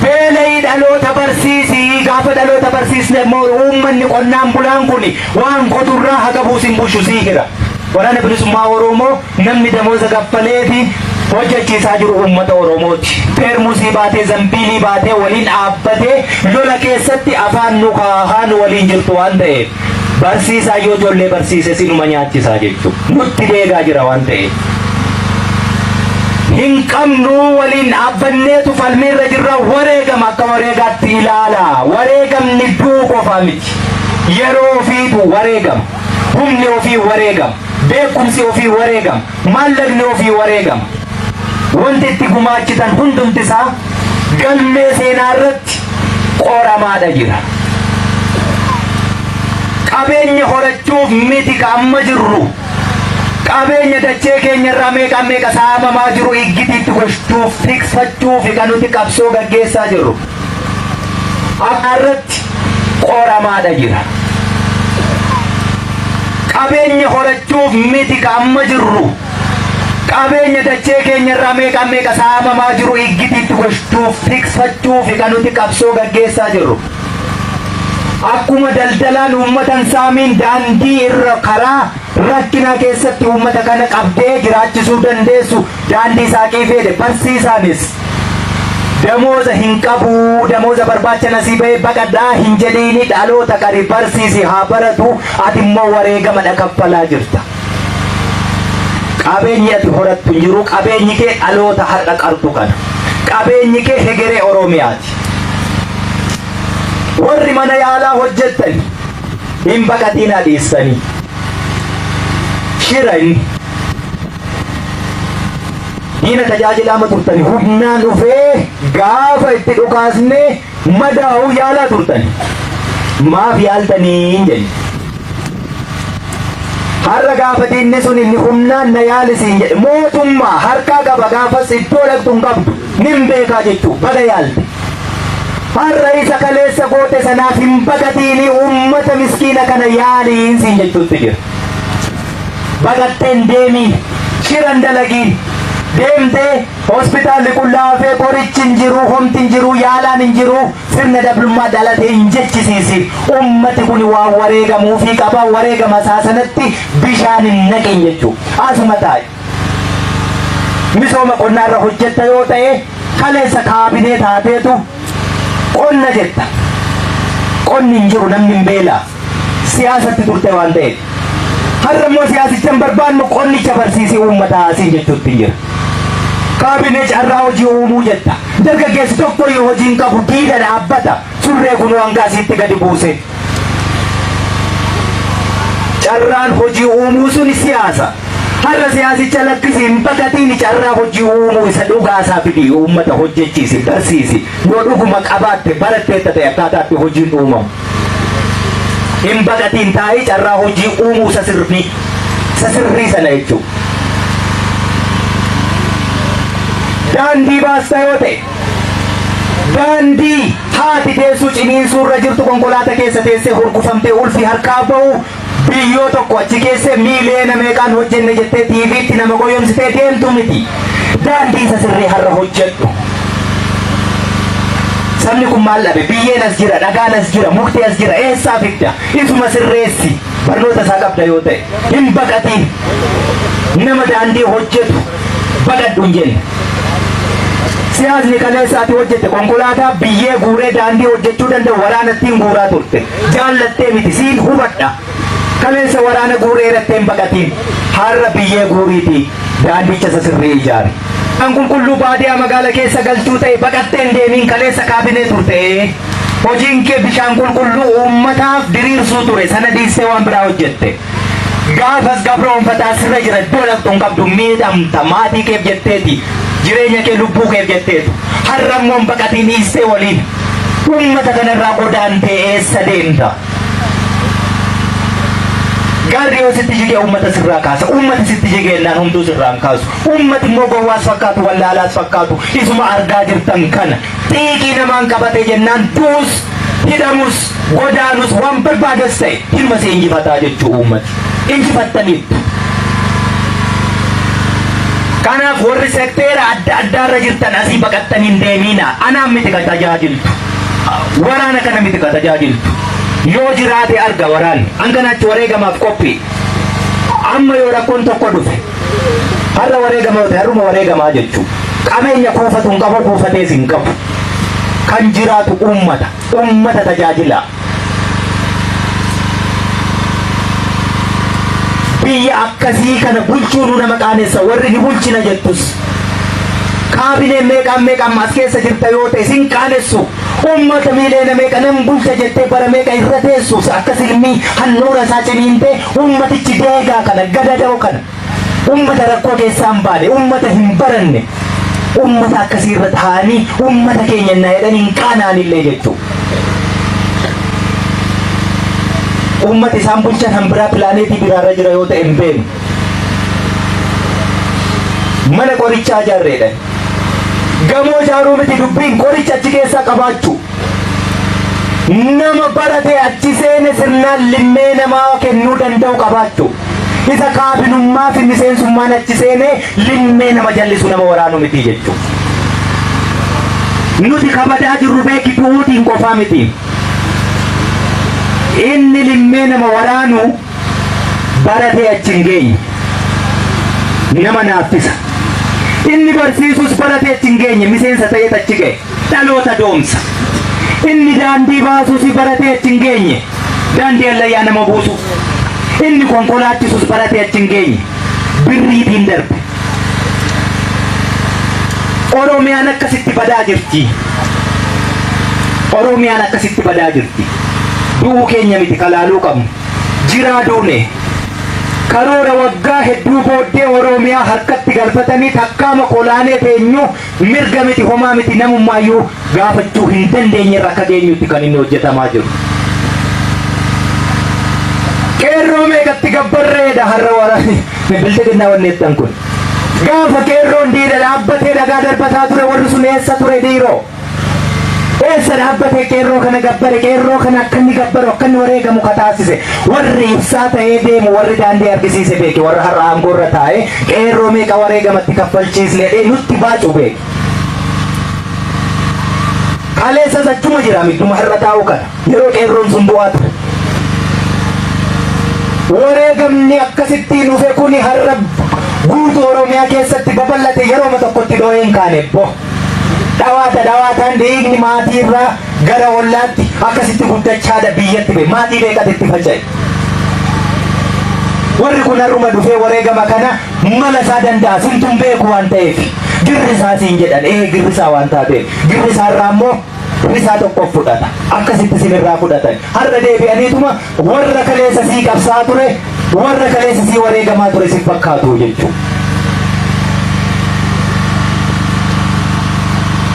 Beela'ii. Dhaloota barsiisi. Gaafa dhaloota barsiisne immoo uummanni qonnaan bulaan kun waan qoturraa haga buusin bushu sii hira. Waraana Bilisummaa Oromoo namni damooza gaffaleefi hojjechiisaa jiru uummata Oromooti. Peermusii baatee, zambiilii baatee, waliin dhaabbatee lola keessatti afaan nu kaahaa nu waliin jirtu waan ta'eef, barsiisaa yoo ijoollee barsiise sinuma nyaachisaa jechuudha. Nutti deegaa jira waan ta'eef. Hin qabnu, waliin dhaabbanneetu falmiirra jirra. Wareegama akka wareegaatti ilaala. Wareegamni du'uu qofaa miti. Yeroo ofiitu wareegama. Humni ofii wareegama. Beekumsi ofii wareegama. Maallaqni ofii wareegama. Wanti itti gumaachitan hundumti isaa galmee seenaa irratti qoramaadha jira. Qabeenya horachuuf miti ka amma jirru. Qabeenya dachee keenya irraa meeqa meeqa saamamaa jiru iggitiitti gochuuf, tikfachuuf kan nuti qabsoo gaggeessaa jirru. Akka irratti qoramaadha jira. Qabeenya horachuuf miti ka amma jirru. Qabeenya dachee keenya irraa meeqa meeqa saamamaa jiru iggitiitti gochuuf, tikfachuuf kan nuti qabsoo gaggeessaa jirru. Akkuma daldalaan uummatan saamiin daandii irra karaa rakkinaa keessatti uummata kana qabdee jiraachisuu dandeessu daandii saaqii fedhe, barsiisaanis damooza hin qabu, damooza barbaacha nasii bahee baqadhaa hin jedhiini. Dhaloota qari, barsiisi, haa baratu. Ati immoo wareegama dha kaffalaa jirta. Qabeenyi ati horattu hin jiru. Qabeenyi kee dhaloota har'a qartu kana. Qabeenyi kee hegeree Oromiyaati. Warri mana yaalaa hojjettan hin baqatinaa dhiissanii. Shira inni. Diina tajaajilaama turtani, humnaan dhufee gaafa itti dhukaasnee madaa'uu yaalaa turtani. Maaf yaaltanii hin jenne. Har'a gaafa diinni sun inni humnaan na yaalisiin jedhe, mootummaa harkaa qaba, gaafas iddoo dhaqxu hin qabdu, nin beekaa jechuu baga yaalte. Har'a isa kaleessa goote sanaaf hin baqatiini, uummata miskiina kana yaaliin siin jechuutti jira. Baqatteen deemiin, shiran dalagiin, deemtee hospitaalli qullaafee, qorichi hin jiru, homti hin jiru, yaalaan hin jiru, sirna dablummaa dhalate hin jechisiisin. Ummati kun waan wareegamuufii qaba, wareegama isaa sanatti bishaan hin naqin jechuu. Asuma taa'i. Misooma qonnaarra hojjetta yoo ta'e, kaleessa kaabinee taateetu qonna jetta. Qonni hin jiru, namni hin beelaa. Siyaasatti turte waan ta'eef. Har'a immoo siyaasicha hin barbaannu, qonnicha barsiisii uummataa asiin jechuutti hin jira. Kaabinee carraa hojii uumuu jetta. Dargaggeessi tokko iyyuu hojii hin qabu, diida dhaabbata. Surree kun hanga asiitti gadi buuse. Carraan hojii uumuu suni siyaasa. Har'a siyaasicha lakkisi, hin baqatiin, carraa hojii uumuu isa dhugaasaa fidii uummata hojjechiisi, barsiisi. Yoo dhuguma qabaatte, baratteetta ta'e, akkaataa itti hojiin uumamu. Hin baqatiin, taa'ii carraa hojii uumuu isa sirrii sana jechuudha. Daandii baasta yoo ta'e, daandii haati teessuu ciniinsuu irra jirtu konkolaataa keessa teessee hurgufamtee ulfi harkaa bahu biyyoo tokko achi keessee miiliyoona meeqaan hojjenne jettee TVtti nama goyomsitee deemtu miti. Daandii isa sirrii har'a hojjedhu. Sabni kun maal dhabe? Biyyeen as jira, dhagaan as jira, mukti as jira, eessaa fidda? Isuma sirreessi. Barnoota isaa qabda yoo ta'e. Hin baqatiin. Nama daandii hojjetu baqadhu hin jenne. Siyaasni kaleessa ati hojjette konkolaataa biyyee guuree daandii hojjechuu danda'u waraana ittiin guuraa turte. Jaallattee miti, siin hubadha. Kaleessa waraana guuree irratti hin baqatiin. Har'a biyyee guuriitii daandicha isa sirrii ijaari. Kan qulqulluu baadiyaa magaala keessa galchuu ta'e, baqattee hin deemiin, kaleessa kaabinee turte. Hojiin kee bishaan qulqulluu uummataaf diriirsuu ture, sana dhiistee waan biraa hojjette. Gaafas gabroonfataa sirra jira, iddoo dhaqxu hin qabdu, miidhamta, maatii keef jetteeti, jireenya kee, lubbuu keef jetteetu. Har'a immoo hin baqatiin, dhiistee waliin uummata kanarraa godaantee eessa deemta? Gaarri yoo sitti jigee uummata sirraa kaasa. Uummati sitti jigee jennaan homtuu sirraa hin kaasu. Uummati immoo gowwaas fakkaatu, wallaalaas fakkaatu, isuma argaa jirtan kana. Xiiqii namaan qabate jennaan du'us, hidhamus, godaanus, waan barbaades ta'e hirma si injifataa jechuu uummati. Injifattaniittu. Kanaaf warri sekteera adda addaarra jirtan asii baqattanii hin deemiina. Anaan miti kan tajaajiltu. Waraana kana miti ka tajaajiltu. Yoo jiraate arga waraanni. An kanaachi wareegamaaf qophii. Amma yoo rakkoon tokko dhufe har'a wareegama yoo ta'e har'uma wareegamaa jechuu. Qabeenya kuufatu hin qabu, kuufatees hin qabu. Kan jiraatu uummata. Uummata tajaajilaa. Biyya akkasii kana bulchuunuu nama qaanessa, warri ni bulchina jettus. Kaabineen meeqaan meeqaan as keessa jirta yoo ta'e sin qaanessu. Uummata miiliyoona meeqa nan bulcha jettee bara meeqa irra teessu akka silmii handhuura isaa ciniintee, uummatichi deegaa kana, gadadoo kana, uummata rakkoo keessaa hin baane, uummata hin baranne, uummata akkasii irra taa'anii uummata keenya na jedhan hin qaanaanillee jechuudha. Uummati isaan bulchan han biraa pilaaneetii biraarra jira yoo ta'e hin beeknu. Mana qorichaa ijaarreedha. Gamoo ijaaruu miti dubbiin, qoricha achi keessaa qabaachuu. Nama barate achi seene sirnaan limmee namaa kennuu danda'u qabaachuu. Isa kaabinummaa fi miseensummaan achi seenee limmee nama jallisu, nama waraanu miti jechuudha. Nuti kabadaa jirru beeki, du'uutiin qofaa miti. Inni limmee nama waraanu baratee achi hin geenye. Nama naaffisa. Inni barsiisus baratee achi hin geenye, miseensa ta'ee achi ga'e. Dhaloota doomsa. Inni daandii baasus baratee achi hin geenye. Daandii allayyaa nama buusu. Inni konkolaachisus baratee achi hin geenye. Birriitiin darbe. Oromiyaan akkasitti badaa jirti. Oromiyaan akkasitti badaa jirti. Du'uu keenya miti kalaaluu qabnu. Jiraa duune. Karoora waggaa hedduu booddee Oromiyaa harkatti galfatanii takkaama kolaanee teenyu mirga miti, homaa miti, namummaayyuu gaafachuu hin dandeenye irra akka geenyutti kan inni hojjetamaa jiru. Qeerroo meeqatti gabbarreedha har'a waraanni bilxiginnaa wanneettan kun. Gaafa qeerroon diida dhaabbatee dhagaa darbataa ture warri sun eessa ture dhiiroo? Eessa dhaabbatee qeerroo kana gabbare, qeerroo kana akka inni gabbaru, akka inni wareegamu ka taasise, warri ibsaa ta'ee deemu, warri daandii argisiise beeke, warra har'a aangoo irra taa'ee qeerroo meeqa wareegamatti kaffalchiisne jedhee nutti baacu beeke. Kaleessas achuma jira midduma har'a taa'u kana yeroo qeerroon sun bu'aa ture. Wareegamni akkasittiin dhufe kuni har'a guutuu Oromiyaa keessatti babal'ate, yerooma tokkotti dhoo'ee hin kaane bo. Dhawaata dhawaataan dhiigni maatii irraa gara ollaatti akkasitti guddachaadha biyyatti bee maatii meeqatu itti faca'e. Warri kun har'uma dhufee wareegama kana mala isaa danda'a simtuun beeku waan ta'eef girrisaa siin jedhan, ee girrisaa waan taateef girrisaa irraa immoo risaa tokko fudhata, akkasitti sinirraa fudhatan. Har'a deebi'aniituma warra kaleessa sii qabsaa ture, warra kaleessa sii wareegamaa ture si fakkaatu jechuudha.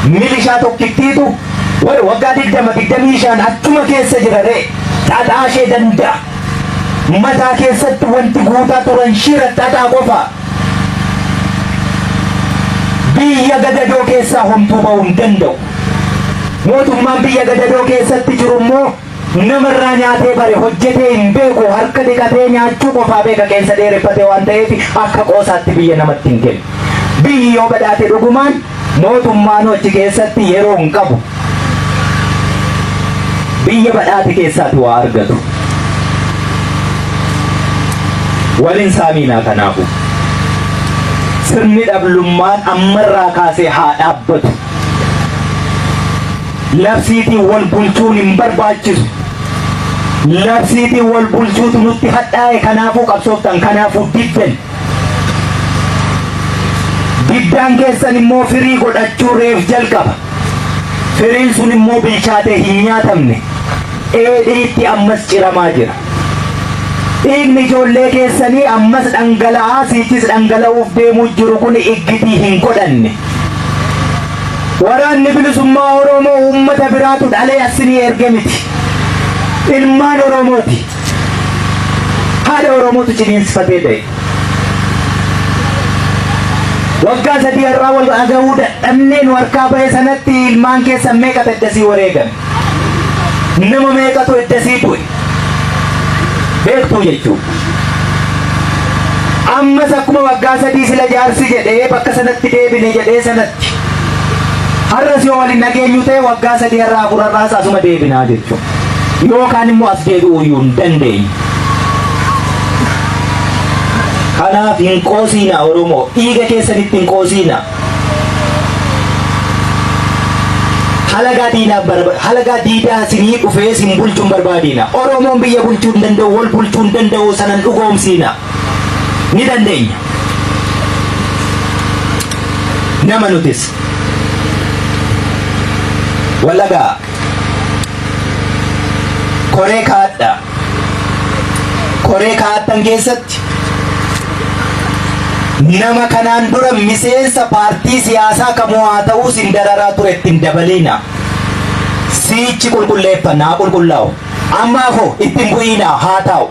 Milishaa tokkittiitu warra waggaa 20, 25 achuma keessa jira ree xaxaa ishee danda'a. Mataa keessatti wanti guutaa turan shira xaxaa qofa. Biyya gadadoo keessaa homtuu ba'uu hin danda'u. Mootummaan biyya gadadoo keessatti jiru immoo namarraa nyaatee bare, hojjetee hin beeku, harka dhiqatee nyaachuu qofaa beeka, qeensa dheereffatee waan ta'eef akka qoosaatti biyya namatti hin kennu. Biyyi yoo badhaate dhugumaan mootummaan achi keessatti yeroo hin qabu. Biyya badhaate keessaati waa argatu. Waliin saamiinaa kanaafu. Sirni dhablummaan ammarraa kaasee haa dhaabbatu. Labsiitiin wal bulchuun hin barbaachisu. Labsiitiin wal bulchuutu nutti hadhaa'e, kanaafuu qabsooftan, kanaafuu diddan. Diddaan keessan immoo firii godhachuu reef jalqaba. Firiin sun immoo bilchaatee hin nyaatamne. Dheedhiitti ammas ciramaa jira. Dhiigni ijoollee keessanii ammas dhangala'aa, siichis dhangala'uuf deemuu jiru kun iggitii hin godhanne. Waraanni bilisummaa Oromoo uummata biraatu dhalee asinii erge miti. Ilmaan Oromooti. Haadha Oromootu ciniinsifatee ta'e. Waggaa 3 har'aa wal dhagahuu dadhabnee nu harkaa bahe sanatti ilmaan keessan meeqatu eddasii wareegame? Nama meeqatu eddasii du'e? Beektuu jechuudha. Ammas akkuma waggaa 3 sila jaarsi jedhee bakka sanatti deebine jedhee sanatti. Har'as yoo wal hin dhageenyu ta'e waggaa 3 har'aa 4 har'aas asuma deebinaa jechuudha. Yookaan immoo as deebi'uu iyyuu hin dandeenyu. Kanaaf hin qoosiinaa Oromoo, dhiiga keessanitti hin qoosiinaa. Halagaa diinaa barba halagaa diidaa sinii dhufee sin bulchuu hin barbaadiina. Oromoon biyya bulchuu hin danda'u, wal bulchuu hin danda'u sanan dhugoomsiina. Ni dandeenya. Nama nutis. Wallagaa. Koree kaadhaa. Koree kaa'attan keessatti nama kanaan dura miseensa paartii siyaasaa kamuu haa ta'uu sin dararaa ture itti hin dabaliina. Siichi qulqulleeffanna haa qulqullaa'u. Ammaaf hoo itti hin bu'iinaa haa taa'u.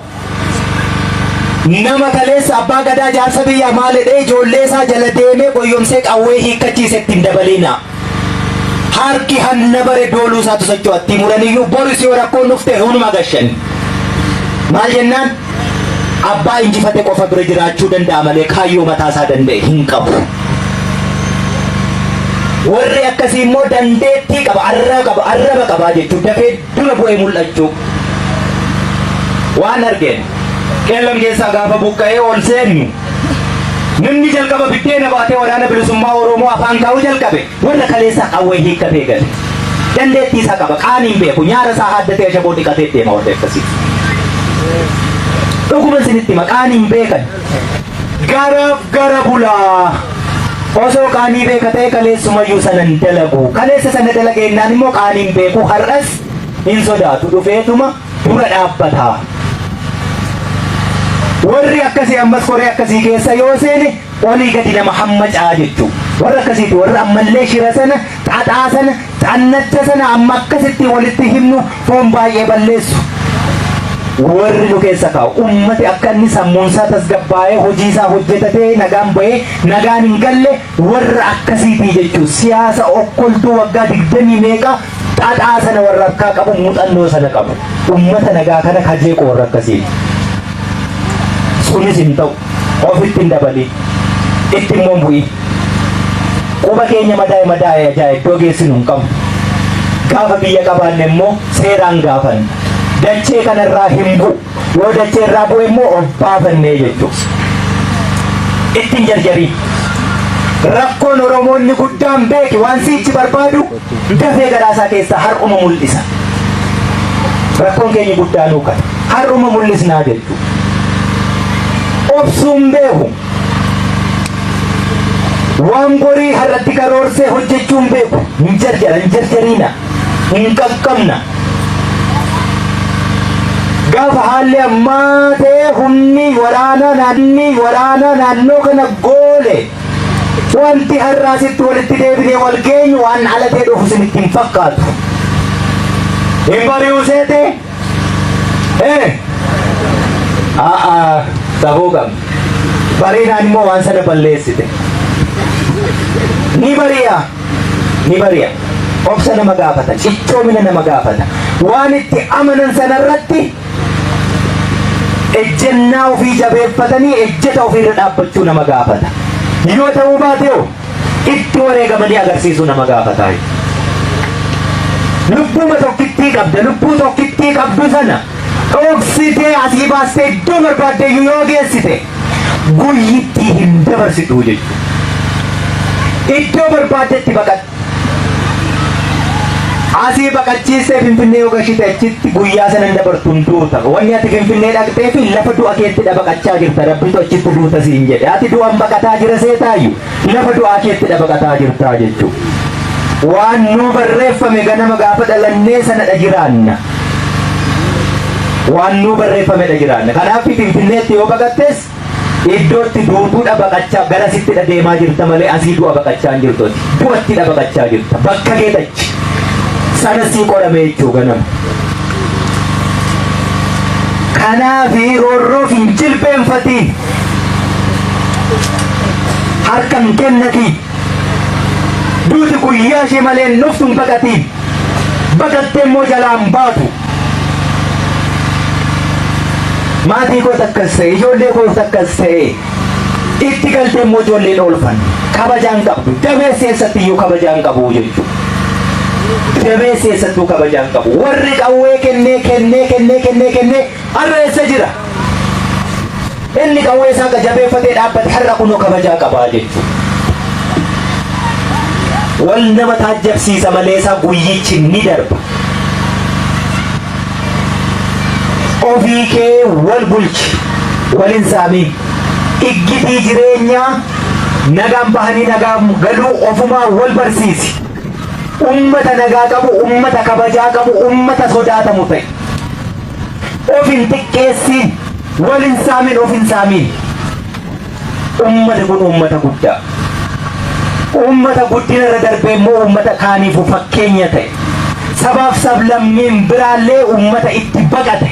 Nama kaleessa abbaa gadaa jaarsa biyyaa maal jedhee ijoollee isaa jala deemee goyyomsee qawwee hiikkachiise itti hin dabaliinaa. Harki hanna bare dooluu isaatu socho'a itti muraniyyuu borus yoo rakkoon dhufte hunuma gashan. Maal jennaan abbaa injifate qofa bira jiraachuu danda'a malee kaayyoo mataa isaa danda'e hin qabu. Warri akkasii immoo dandeettii qaba, arraa qaba, arraba qabaa jechuun dafee dura bu'ee mul'achuu. Waan argeen Qeellam keessaa gaafa buqqa'ee ol seennu namni jalqaba biddeena baatee waraana bilisummaa Oromoo afaan kaa'uu jalqabe warra kaleessaa qawwee hiikkatee gale. Dandeettii isaa qaba, qaanii hin beeku, nyaara isaa haaddatee ashaboo dhiqatee deema warri akkasii. Dhuguma isinitti hima, qaanii hin beekan. Garaaf gara bulaa. Osoo qaanii beeka ta'e kaleessumayyuu sana hin dalagu. Kaleessa sana dalageennaan immoo qaanii hin beeku har'as hin sodaatu dhufeetuma dura dhaabbata. Warri akkasii ammas koree akkasii keessa yoo seene olii gadi nama hammacaa jechuu. Warra akkasiiti warra ammallee shira sana, xaxaa sana, xannacha sana amma akkasitti walitti himnu foon baay'ee balleessu. Warri nu keessa kaa'u ummati akka inni sammuunsaa tasgabbaa'ee hojii isaa hojjetatee nagaan bahee nagaan hin galle warra akkasiitii jechuu siyaasa okkoltuu waggaa digdamii meeqa xaxaa sana warra harkaa qabu muuxannoo sana qabu. Ummata nagaa kana kajeequ warra akkasiiti. Sunis hin ta'u. Ofitti hin dabaliin. Itti immoo hin bu'in. Quba keenya madaa'e madaa'e ajaa'e iddoo geessinu hin qabnu. Gaafa biyya qabaanne immoo seeraan gaafanna. Dachee kanarraa hin bu'u. Yoo dachee irraa bu'e immoo of baafannee jechuudha. Itti hin jarjariin. Rakkoon Oromoonni guddaan beeki waan siichi barbaadu dafee garaa isaa keessaa har'uma mul'isa. Rakkoon keenya guddaa nuu kana. Har'uma mul'isnaa jechuudha. Obsuun beeku. Waan borii har'atti karoorsee hojjechuun beeku. Hin jarjara, hin jarjariina, hin qaqqabna. Gaafa haalli ammaa ta'e humni waraanaa naannii waraanaa naannoo kana goole wanti har'aa sitti walitti deebinee wal geenyu waan dhalatee dhufu isinitti hin fakkaatu. Hin bari'u seete? Eh? A'aa safuu qabna. Bariinaan immoo waan sana balleessite. Ni bari'a. Ni bari'a. Obsa nama gaafata. Cichoomina nama gaafata. Waan itti amanan sanarratti ejjennaa ofii jabeeffatanii ejjeta ofiirra dhaabbachuu nama gaafata. Yoo ta'uu baate hoo itti wareegamanii agarsiisuu nama gaafata. Lubbuma tokkittii qabda. Lubbuu tokkittii qabdu sana dhoksitee asii baastee iddoo barbaadde iyyuu yoo geessite guyyittii hin dabarsitu jechuudha. Iddoo barbaaddetti baqadhu. Asii baqachiistee Finfinnee yoo gashite achitti guyyaa sana hin dabartu hin duuta. Wanni ati Finfinnee dhaqxee fi lafa du'a keetti dha baqachaa jirta. Rabbitu achitti duuta siin jedhe. Ati du'an baqataa jira seetaayyu lafa du'aa keetti dha baqataa jirtaa jechuudha. Waan nuu barreeffame ganama gaafa dhalannee sana dha jiraanna. Waan nuu barreeffame dha jiraanna. Kanaaf Finfinneetti yoo baqattes Iddootti duutuudha baqachaa garasittidha deemaa jirta malee asii du'a baqachaa hin jirtu ati. Du'attidha baqachaa jirta. Bakka kee tachi. Sana sii qorame jechuu ganama. Kanaaf roorroof hin jilbeenfatiin. Harka hin kennatiin. Duuti guyyaa ishee malee hin dhuftu hin baqatiin. Baqattee immoo jalaa hin baatu. Maatii koos akkas ta'e, ijoollee koos akkas ta'e. Itti galtee immoo ijoolleen oolfan. Kabajaa hin qabdu. Dameessi eessatti iyyuu kabajaa hin qabu jechuudha. Dameessi eessattuu kabajaa hin qabu. Warri qawwee kennee kennee kennee kennee kennee har'a eessa jira? Inni qawwee isaa jabeeffatee dhaabbate har'a kunoo kabajaa qabaa jechuudha. Wal nama taajjabsiisa malee isaa guyyichi ni darba. Ofii kee wal bulchi, wal hin saamiin. Iggitii jireenyaa nagaan bahanii nagaan galuu ofumaa wal barsiisi. Ummata nagaa qabu, ummata kabajaa qabu, ummata sodaatamu ta'i. Of hin xiqqeessiin, wal hin saamin, of hin saamiin. Ummati kun ummata guddaa. Ummata guddina irra darbee immoo ummata kaaniifuu fakkeenya ta'e. Sabaaf sablammiin biraallee ummata itti baqate.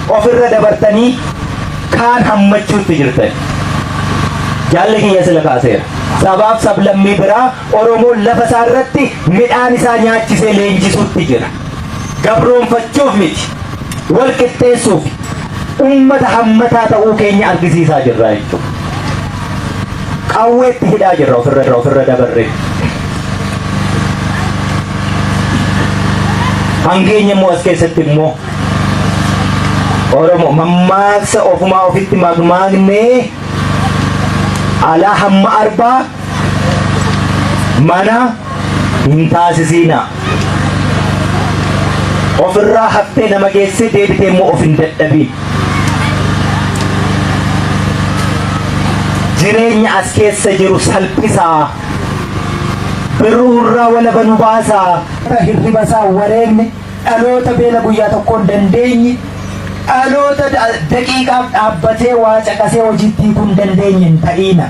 Ofirra dabartanii kaan hammachuutti jirtan. Jaalli kiyya sila kaaseera. Sabaaf sablammii biraa Oromoon lafa isaa irratti midhaan isaa nyaachisee leenjisuutti jira. Gabroonfachuuf miti. Wal qixxeessuuf ummata hammataa ta'uu keenya argisiisaa jirra jechuudha. Qawweetti hidhaa jirra ofirra dabarree. Hangeenya immoo as keessatti immoo Oromoo mammaaksa ofumaa ofitti mammaaknee alaa hamma arbaa mana hin taasisiinaa. Ofirraa haftee nama geessee deebitee immoo of hin dadhabiin. Jireenya as keessa jiru salphisaa. Birruurraa walaba nu baasaa. Hirriba isaa wareegne dhaloota beela guyyaa tokkoon dandeenye dhaloota daqiiqaaf dhaabbatee waa caqasee hojiitti hiikuu hin dandeenye hin ta'iina.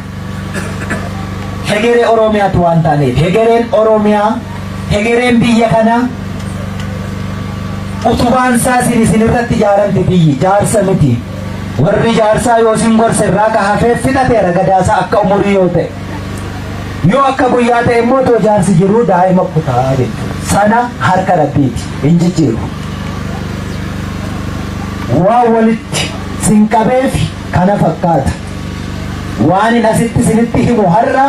Hegeree Oromiyaatu waan taaneef hegereen Oromiyaa hegereen biyya kanaa utubaan isaa isin isin irratti ijaaramti biyyi jaarsa miti. Warri jaarsaa yoo isin gorse irraa ka hafee fixateera gadaasaa akka umurii yoo ta'e. Yoo akka guyyaa ta'e immoo otoo jaarsi jiruu daa'ima kutaa jechuudha. Sana harka Rabbiiti hin jijjiiru. Waan walitti sin qabeef kana fakkaata. Waanin asitti isinitti himu har'a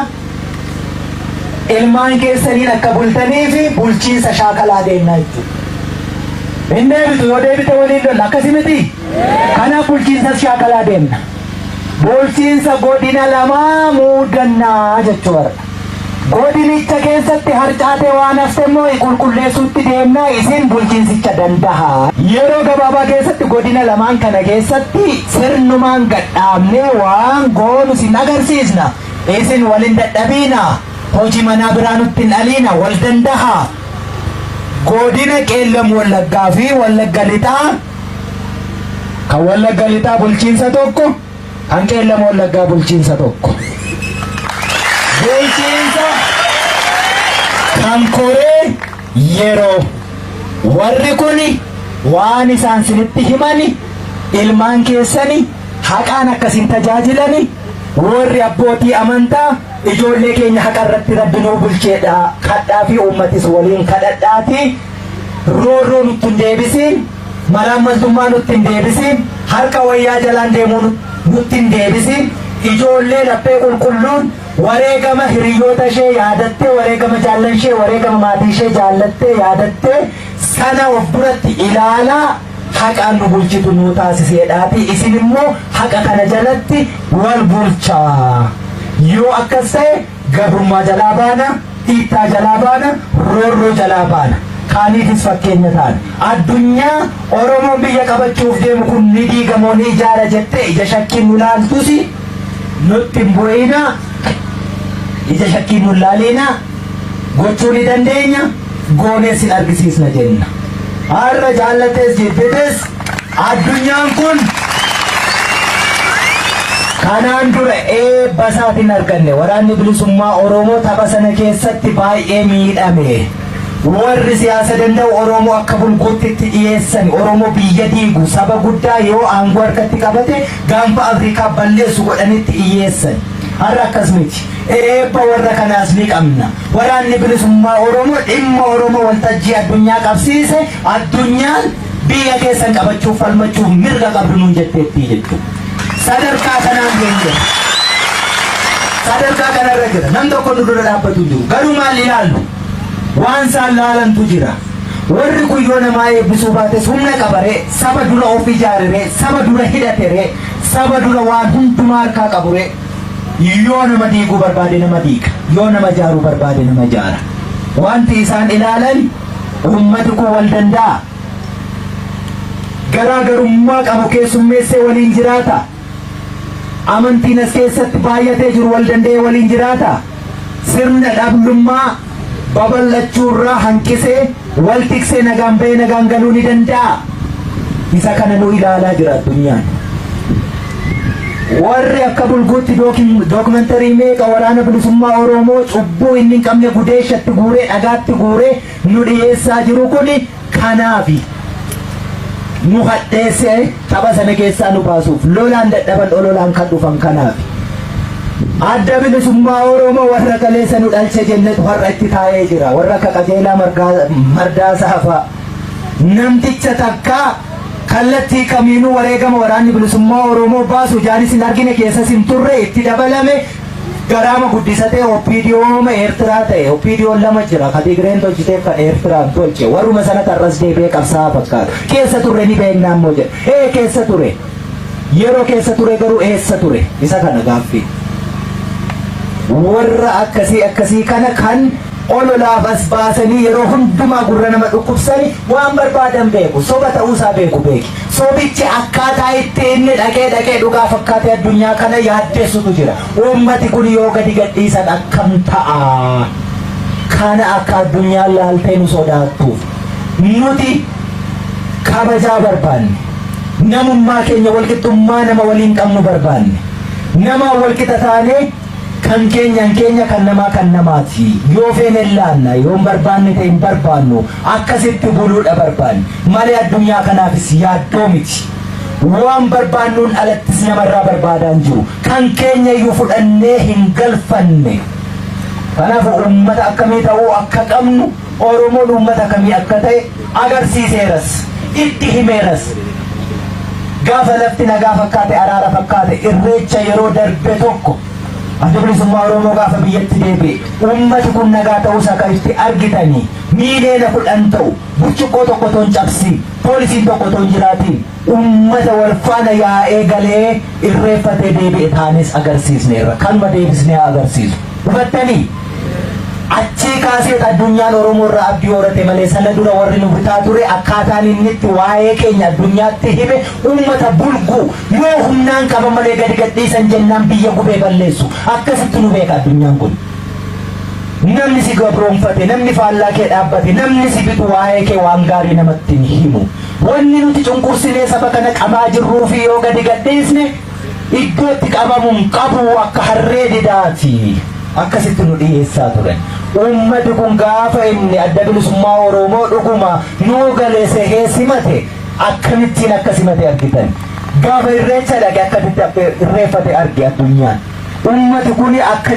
ilmaan keessaniin akka bultanii fi bulchiinsa shaakalaa deemnaa jechuudha. Hin deebitu yoo deebite waliin lolla akkasi miti. Kanaaf bulchiinsas shaakalaa deemna. Bulchiinsa godina lamaa muudannaa jechuu har'a. Godinicha keessatti harcaatee waan hafte immoo qulqulleessuutti deemnaa isin bulchiinsicha dandaha. Yeroo gabaabaa keessatti godina lamaan kana keessatti sirnumaan gadhaabnee waan goonu isin agarsiisna. Isin wal hin dadhabiina. Hojii manaa biraa nutti hin dhaliina. Wal dandaha. Godina Qeellam Wallaggaa fi Wallagga Lixaa kan Wallagga Lixaa bulchiinsa tokko Kan Qeellam Wallaggaa bulchiinsa tokko. Bulchiinsa kan koree yeroo warri kun waan isaan sinitti himani ilmaan keessani haqaan akkasin tajaajilani warri abbootii amantaa ijoollee keenya haqa irratti rabbi nuu bulcheedha kadhaa fi uummatis waliin kadhadhaati roorroo nutti hin deebisiin Malaammaltummaa nutti hin deebisiin, harka wayyaa jalaan deemuu nutti hin deebisiin, ijoollee laphee qulqulluun wareegama hiriyyoota ishee yaadattee, wareegama jaallan ishee, wareegama maatii ishee jaallattee yaadattee sana of duratti ilaalaa haqaan nu bulchitu nuu taasiseedhaati. Isin immoo haqa kana jalatti wal bulchaa. Yoo akkas ta'e Gabrummaa jalaa baana, dhiittaa jalaa baana, roorroo jalaa baana. Kaaniifis fakkeenya taana. Addunyaa Oromoon biyya qabachuuf deemu kun ni diiga moo ni ijaara jettee ija shakkiin nu laaltusi nutti hin bu'iinaa, ija shakkiin nu hin laaliinaa, gochuu ni dandeenya, goonees sin argisiisna jenna. Har'a jaallattes jibbites Addunyaan kun kanaan dura eebba isaatiin arganne. Waraanni Bilisummaa Oromoo tapha sana keessatti baay'ee miidhame. Warri siyaasa danda'u Oromoo akka bulguutti itti dhiyeessan, Oromoo biyya diigu, saba guddaa yoo aangoo harkatti qabate gaanfa Afrikaa balleessu godhanitti dhiyyeessan. Har'a akkas miti. Eebba warra kanaas ni qabna. Waraanni Bilisummaa Oromoo dhimma Oromoo waltajjii addunyaa qabsiise, addunyaan biyya keessan qabachuuf falmachuuf mirga qabdu nuun jetteettii jechuudha. Sadarkaa kanaan geenyeerra. Sadarkaa kanarra jira. Nam tokko nu dura dhaabbatu hin jiru. Garuu maal ilaallu? Waan isaan laalantu jira. Warri kun yoo namaa eebbisuu baates humna qabaree, saba dura of ijaareree, saba dura hidhateree, saba dura waan hundumaa harkaa qaburee. Yoo nama diiguu barbaade nama diiga. Yoo nama ijaaruu barbaade nama ijaara. Wanti isaan ilaalan, uummati kun wal danda'a. Garaagarummaa qabu keessummeessee waliin jiraata. Amantiin as keessatti baay'atee jiru wal danda'ee waliin jiraata. Sirna dhablummaa babal'achuurraa hanqisee, wal tiksee, nagaan bahee nagaan galuu ni danda'a. Isa kana nu ilaalaa jira addunyaan. Warri akka bulguutti dookimantarii meeqa Waraana Bilisummaa Oromoo cubbuu inni hin qabne gudeeshatti guuree, dhagaatti guuree nu dhiyeessaa jiru kuni kanaafi. Nu hadheessee tapha sana keessaa nu baasuuf lolaan dadhaban, ololaan kan dhufan kanaafi. Adda Bilisummaa Oromoo warra kaleessa nu dhalche jennetu har'a itti taa'ee jira. Warra akka Qajeelaa Mardaasaa fa'a. Namticha takkaa kallattii kamiinuu wareegama Waraanni Bilisummaa Oromoo baasu jaanis hin argine, keessas hin turre, itti dabalame, garaama guddisatee OPDOma Eertiraa ta'e. OPDOn lama jira, ka Tigreen tolchiteef kan Eertiraan tolche. Warruma sana tarras deebi'ee qabsaa'aa fakkaata. Keessa turre ni beeknaa immoo jedha. Ee, keessa ture. Yeroo keessa ture garuu eessa ture? Isa kana gaaffii. Warra akkasii akkasii kana kan ololaaf as baasanii yeroo hundumaa gurra nama dhukkubsani waan barbaadan beeku. Soba ta'uusaa beeku, beeki. Sobichi akkaataa itti inni dhaqee dhaqee dhugaa fakkaatee addunyaa kana yaaddeessutu jira. Uummati kun yoo gadi gadhiisan akkam ta'a? Kana akka addunyaan laaltee nu sodaattuuf. Nuti kabajaa barbaanne. Namummaa keenya, walqixxummaa nama waliin qabnu barbaanne. Nama walqixa taanee, kan keenyaan keenya, kan namaa kan namaati. Yoo feene laanna, yoo hin barbaanne ta'e hin barbaannu. Akkasitti buluudha barbaanne. Malee addunyaa kanaafis yaaddoo miti. Waan barbaannuun alattis namarraa barbaadaan jiru. Kan keenya iyyuu fudhannee hin galfanne. Kanaaf uummata akkamii ta'uu akka qabnu, Oromoon uummata akkamii akka ta'e agarsiiseeras. Itti himeeras. Gaafa lafti nagaa fakkaate, araara fakkaate, Irreecha yeroo darbe tokko, Adda Bilisummaa Oromoo gaafa biyyatti deebi'e, uummati kun nagaa ta'uusaa kan itti argitanii, 10 miiliyoona ta'u burcuqqoo tokko otoo hin cabsiin, poolisiin tokko otoo hin jiraatiin, uummata wal faana yaa'ee galee irreeffatee deebi'e taanes agarsiisneerra. Kanuma deebisnee haa agarsiisu. Hubattanii? Achii kaasee addunyaan Oromoo irraa abdii horate malee, sana dura warri nu bitaa ture akkaataan inni itti waa'ee keenya addunyaatti hime, uummata bulguu yoo humnaan qaba malee gadi gadhiisan jennaan biyya gubee balleessu, akkasitti nu beeka addunyaan kun. Namni si gabroonfate, namni faallaa kee dhaabbate, namni si bitu waa'ee kee waan gaarii namatti hin himu. Wanni nuti cunqursinee saba kana qabaa jirruu fi yoo gadi gadhiisne iddootti qabamuun qabu akka harree didaati. Akkasitti nu dhiyeessaa turan. Uummati kun gaafa inni Adda Bilisummaa Oromoo dhuguma nuu galee sehee simate, akkamittiin akka simate argitan. Gaafa Irreecha dhaqe akkasitti irreeffate arge addunyaan. Uummati kun akka